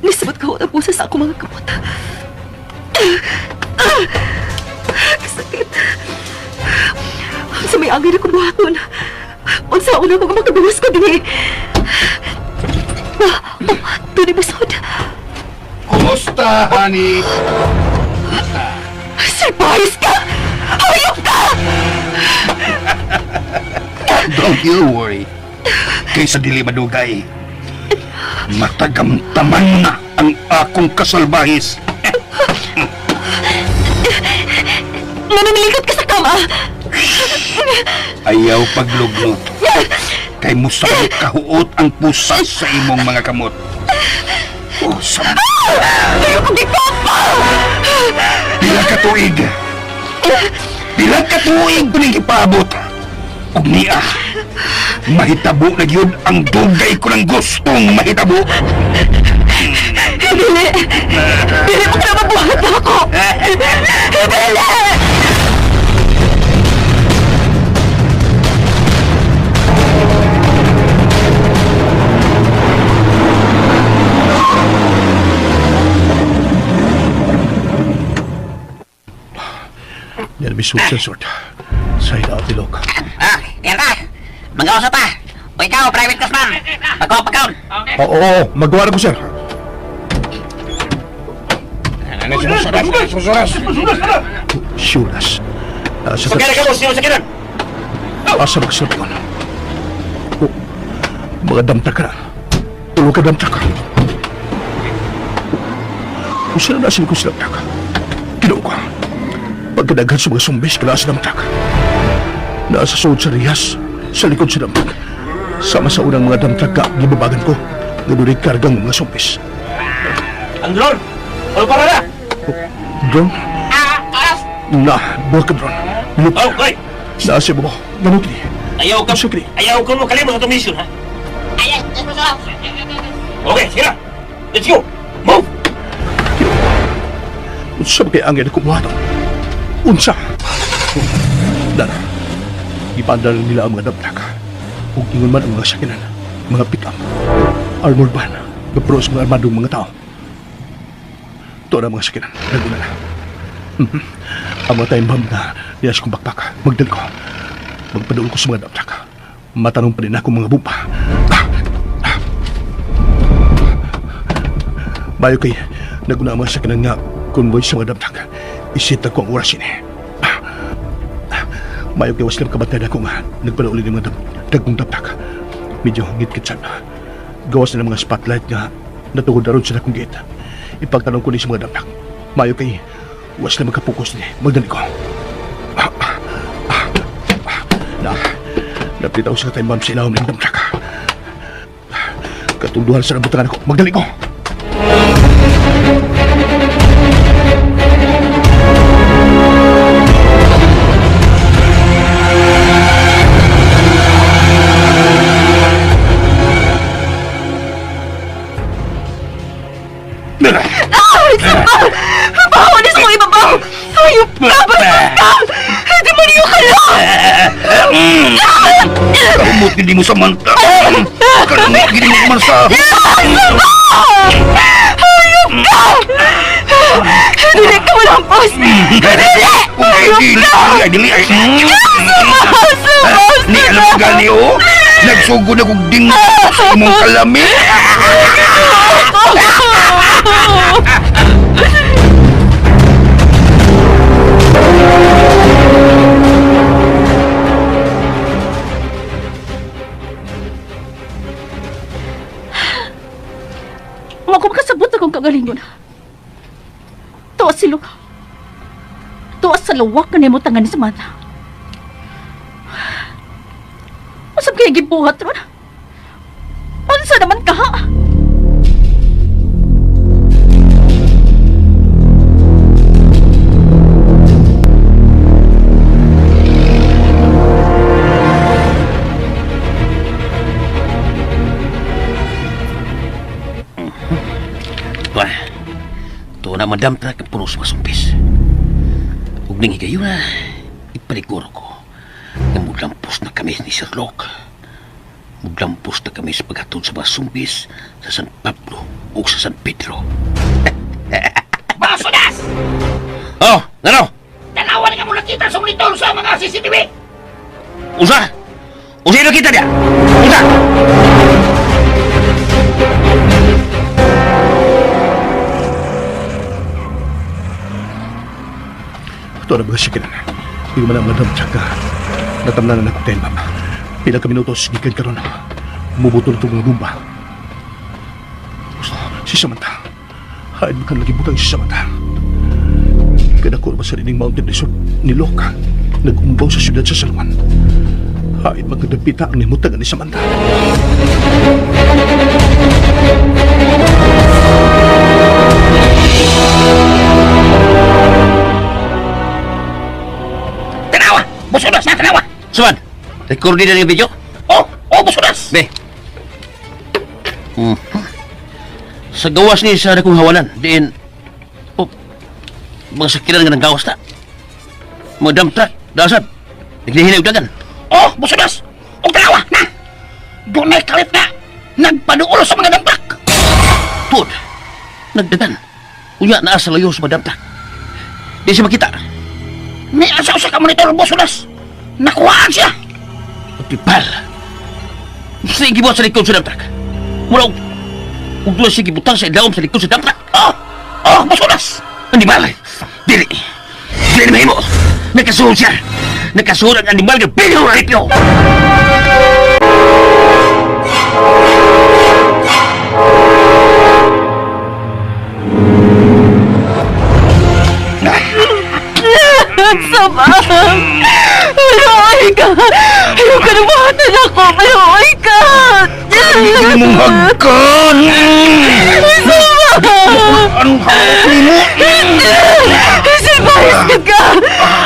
Nisabot ko ang pusa sa akong mga kamot. Kasakit. Sa may angay na kong buhaton. Unsa una ko makabawas ko dinhi. Tuni Busod. Kumusta, honey? Surprise ka! Hayop ka! Don't you worry. Kaysa dili madugay, matagamtaman na ang akong kasalbahis. Nananilikot ka sa kama! Ayaw paglugnot. Kay musabot kahuot ang pusas sa imong mga kamot. Oh, sa Ayaw kong gipapa! pila ka tuig. Pila ka tuig ko ning ipaabot. Ug niya, mahitabo na gyud ang dugay ko ng gustong mahitabo. Dili! Dili mo ka na mabuhat ako! Dili! Yan may suit sa sort. Sa hideout ni Luke. Ah, yan ka! Magawa ta! O ikaw, Private Guzman! Pagkaw, pagkaon! Oo, oo, oo. Magawa na ko, sir. Shulas. Sa Sakyan ka, boss! Sino sakyanan? Asa magsilpon? Oh, mga damta ka na. Tulo ka damta ka. Kung sila na sila kung sila damta ka. Ginoo ko. Pagkadaghan sa mga sumbis, kala sa damta ka. Nasa suod sa riyas, sa likod sa damta. Sama sa unang mga damta ka, gibabagan ko. Nga doon kargang mga sumbis. Ang drone! Ano para na? Drone? Na, buha ka drone. Look, Oh, okay! nasa mo. Ganun kini. Ayaw ka, Sige. ayaw ka mo kalimot sa itong mission, ha? Ay, ay, Okay, sige na! Let's go! Move! Unsa ba kay angay na kumuha? Unsa? Dara, ipandal nila ang mga damtak. Ug ingon man ang mga sakyanan, mga pick-up, armored van, gapro sa mga armadong mga tao. Ito na mga sakyanan, naguna na. Ang mga time bomb na niyas kong bakbak, magdal ko. Magpaduol ko sa mga damtak. Matanong pa rin ako mga bumpa. Bayo kay naguna ang mga sakyanan nga convoy sa mga damtak. Isita ko ang oras ini. Mayo kay waslam kabantay na ako nga nagpalauli ng mga dagkong damtak. Medyo ngit-kitsan. Gawas na ng mga spotlight nga natugod na ron sa akong gate. Ipagtanong ko ni sa mga damtak. Mayo kay waslam makapokus ni. Magdali ko. Na, napitaw sa time bomb sa ilawom ng damtak. Katunduhan sa nabutangan ako. Magdali ko. Ay, saba! Baho ni sa kong ibabaw! Hayop ka! Bastos ka! Demonyo ka lang! Kamot gid mo Samantha. Kanamot gid mo man sa. Hayop ka! Dili ka malampos! Dili! Ay, dili, ay, dili, ay. Subas! Subas! Ni alam mo gani, oh. Nagsugod na kong ding sa imong kalami. Wa ko makasabot akong kagalingon. Tuwa si Luke. Tuwa sa lawak ka nimo tangan ni Samantha. Usab kaya gibuhat ron? Unsa naman ka ha? Wah, tuo na madam truck ang puno sa mga sumpis. Ug ning higayuna, ipaliguro ko nga muglampos na kami ni Sir Locke. Muglampos na kami sa paghatod sa mga sumpis sa San Pablo ug sa San Pedro. Basudas! Oh, ngano? Tanawan nga mo nakita sa monitor sa mga CCTV! Usa? Usa ino kita niya? Usa! Ito na mga sikinan. Hindi man ang madam tsaka. Natamnan na nakuktail, ma'am. Pila ka minutos, gikan karon. Mubuto na itong mga bomba. Gusto, si Samantha. Hain mo kang lagi butang si Samantha. Kanako naman sa rining Mountain Resort ni Loka. Nag-umbaw sa siyudad sa San Juan. Hain magkadapita ang nimutangan ni Samantha. Tanawa! Busudas na, tanawa! Suman, recording na yung video? Oh, oh, busudas! Be. Sa gawas ni sa dakong hawalan, diin, oh, mga sakiran nga nang gawas na. Mga dump truck, dasad, naghihinay og dagan. Oh, busudas! Og tanawa, na! Dunay kalit na! Nagpaduol sa mga dump truck! Tuod, nagdagan. Unya naa sa layo sa mga dump truck. Di siya makita. May asa sa ka monitor, busudas! Nakuhaan siya! Tipal. Sa gibuhat sa likod sa dump truck. Mura og doon siya gibutang sa ilawom sa likod sa dump truck. Oh, oh, busudas! Animal! Dili! Dili na mahimo! Nakasuhod siya! Nakasuhod ang animal nga Pedro Alipio! Sabang! Maluoy ka! Ayaw ka na buhatan ako! Maluoy ka! Hindi mong hagkan. Sabang! Anong hawak nimo? Silbaris ka ka!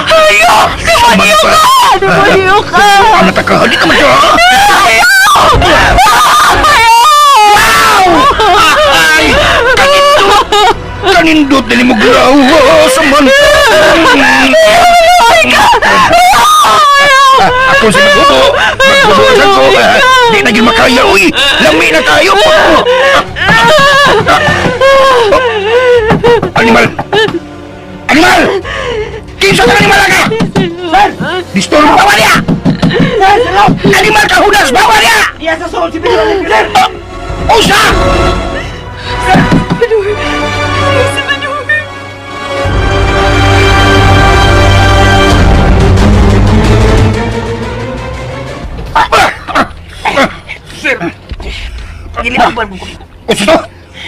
Hayop! Demonyo ka! Demonyo ka! Ano ta ka? Di ka man siya. Hayop! Ay! Kanindot! Kanindot dili mo graw, Samantha. Maluoy ka! Ako sa magubo. Magbubo sa ko. Di na gyud makaya, uy. Lami na tayo. Animal! Animal! Kinsa ka animal ka? Sir! Disturbo bawa niya! Sir, sir! Animal ka, Judas! Bawa niya! Iya sa sulod si Pedro Alipio, sir! Usa! Manur! Si Manur! Sir! Giliban mo ko. Unsa to?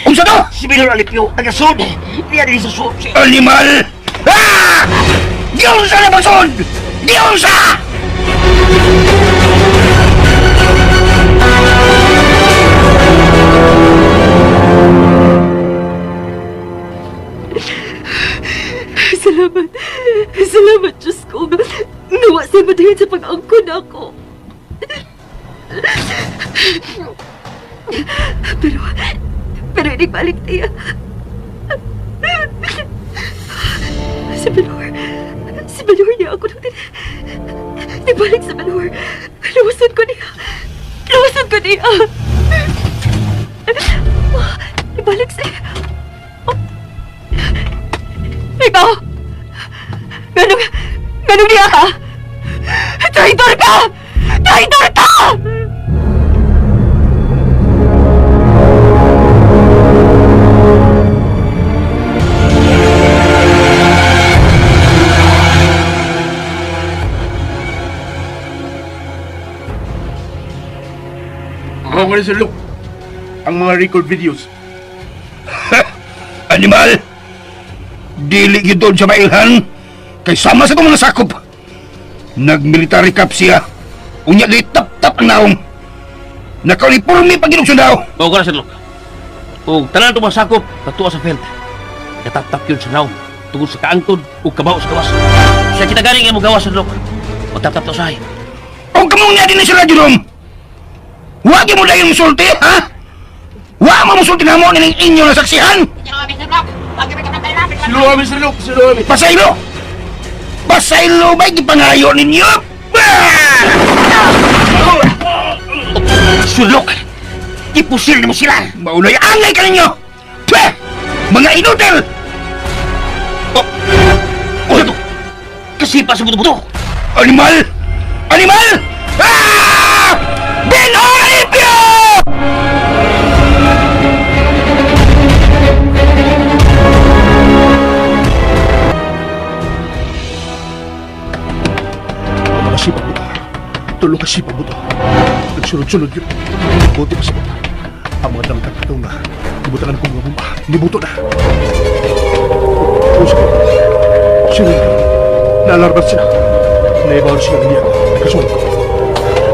Unsa to? Si Pedro Alipio, nagasulod. Diya din sa sulod. Animal! Ah! Giunsa na magsod! Giunsa! Salamat. Salamat, Diyos ko. Nawa sa madayon sa pag-angkon ako. Pero inigbalik niya. Si Benor. Si Balor niya ako nung nibalik sa Balor. Luwasan ko niya. Luwasan ko niya. Nibalik sa... Oh. Ikaw! Ganong niya ka? Traitor ka! Traitor ka! Ako nga Sir Luke. Ang mga record videos. Animal! Dili gyud doon sa mailhan kay sama sa itong mga sakop. Nag-military cap siya. Unya di tap-tap ang naong. Naka-uniforme pag ginog sundao. Mao ka na, Sir Luke. Ug tanan itong mga sakop, natuwa sa field. Katap-tap yun sa naong. Tungod sa kaangkod ug kabaw sa gawas. Sa kita galing nga mo gawas, Sir Luke. Matap-tap na usahay. O kamong nga din na sila, Jerome. Wa gyud mo dayon musulti, ha? Wa mo musulti na mo nining inyo na saksihan. Silo kami, Sir Luke. Silo kami. Pasaylo! Pasaylo ba'y gipangayo ninyo? Ah! Sir Luke! Ipusil mo sila! Maunay angay ka ninyo! Pweh! Mga inutil! Oh! Oh! Ano to? Kasi pa sa buto-buto! Animal! Animal! Ah! Ben Olivio! Ang mga sipag buto. Tulong ka sipag buto. Nagsunod-sunod yun. Buti pa sa buto. Ang mga damtag katong na. Nibutangan ko mga bumba. Nibuto na. Puso ko. Sino yun? Naalarbat sila. Naibaw sila niya. Nagkasuhan ko.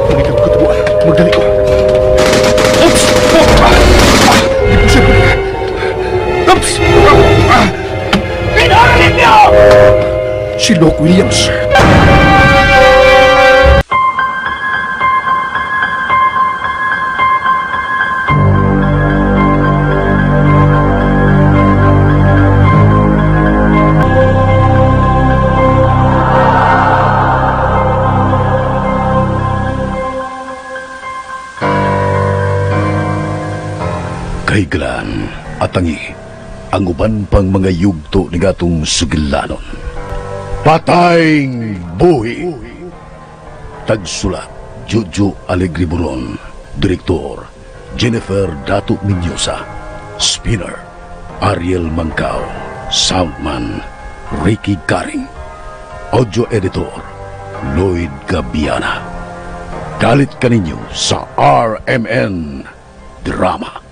Nangitag ko katubuan. Magdali ko. Oops! Oh! Ah! Ah! Puso ko. Oops! Ah! Ben Olivio! Si Luke Williams. Kahiglaan atangi ang uban pang mga yugto ni gatong sugilanon. Patayng buhi. Tagsulat, Jojo Alegre Buron. Direktor, Jennifer Dato Minyosa. Spinner, Ariel Mangkao. Soundman, Ricky Garing. Audio Editor, Lloyd Gabiana. Galit kaninyo sa RMN Drama.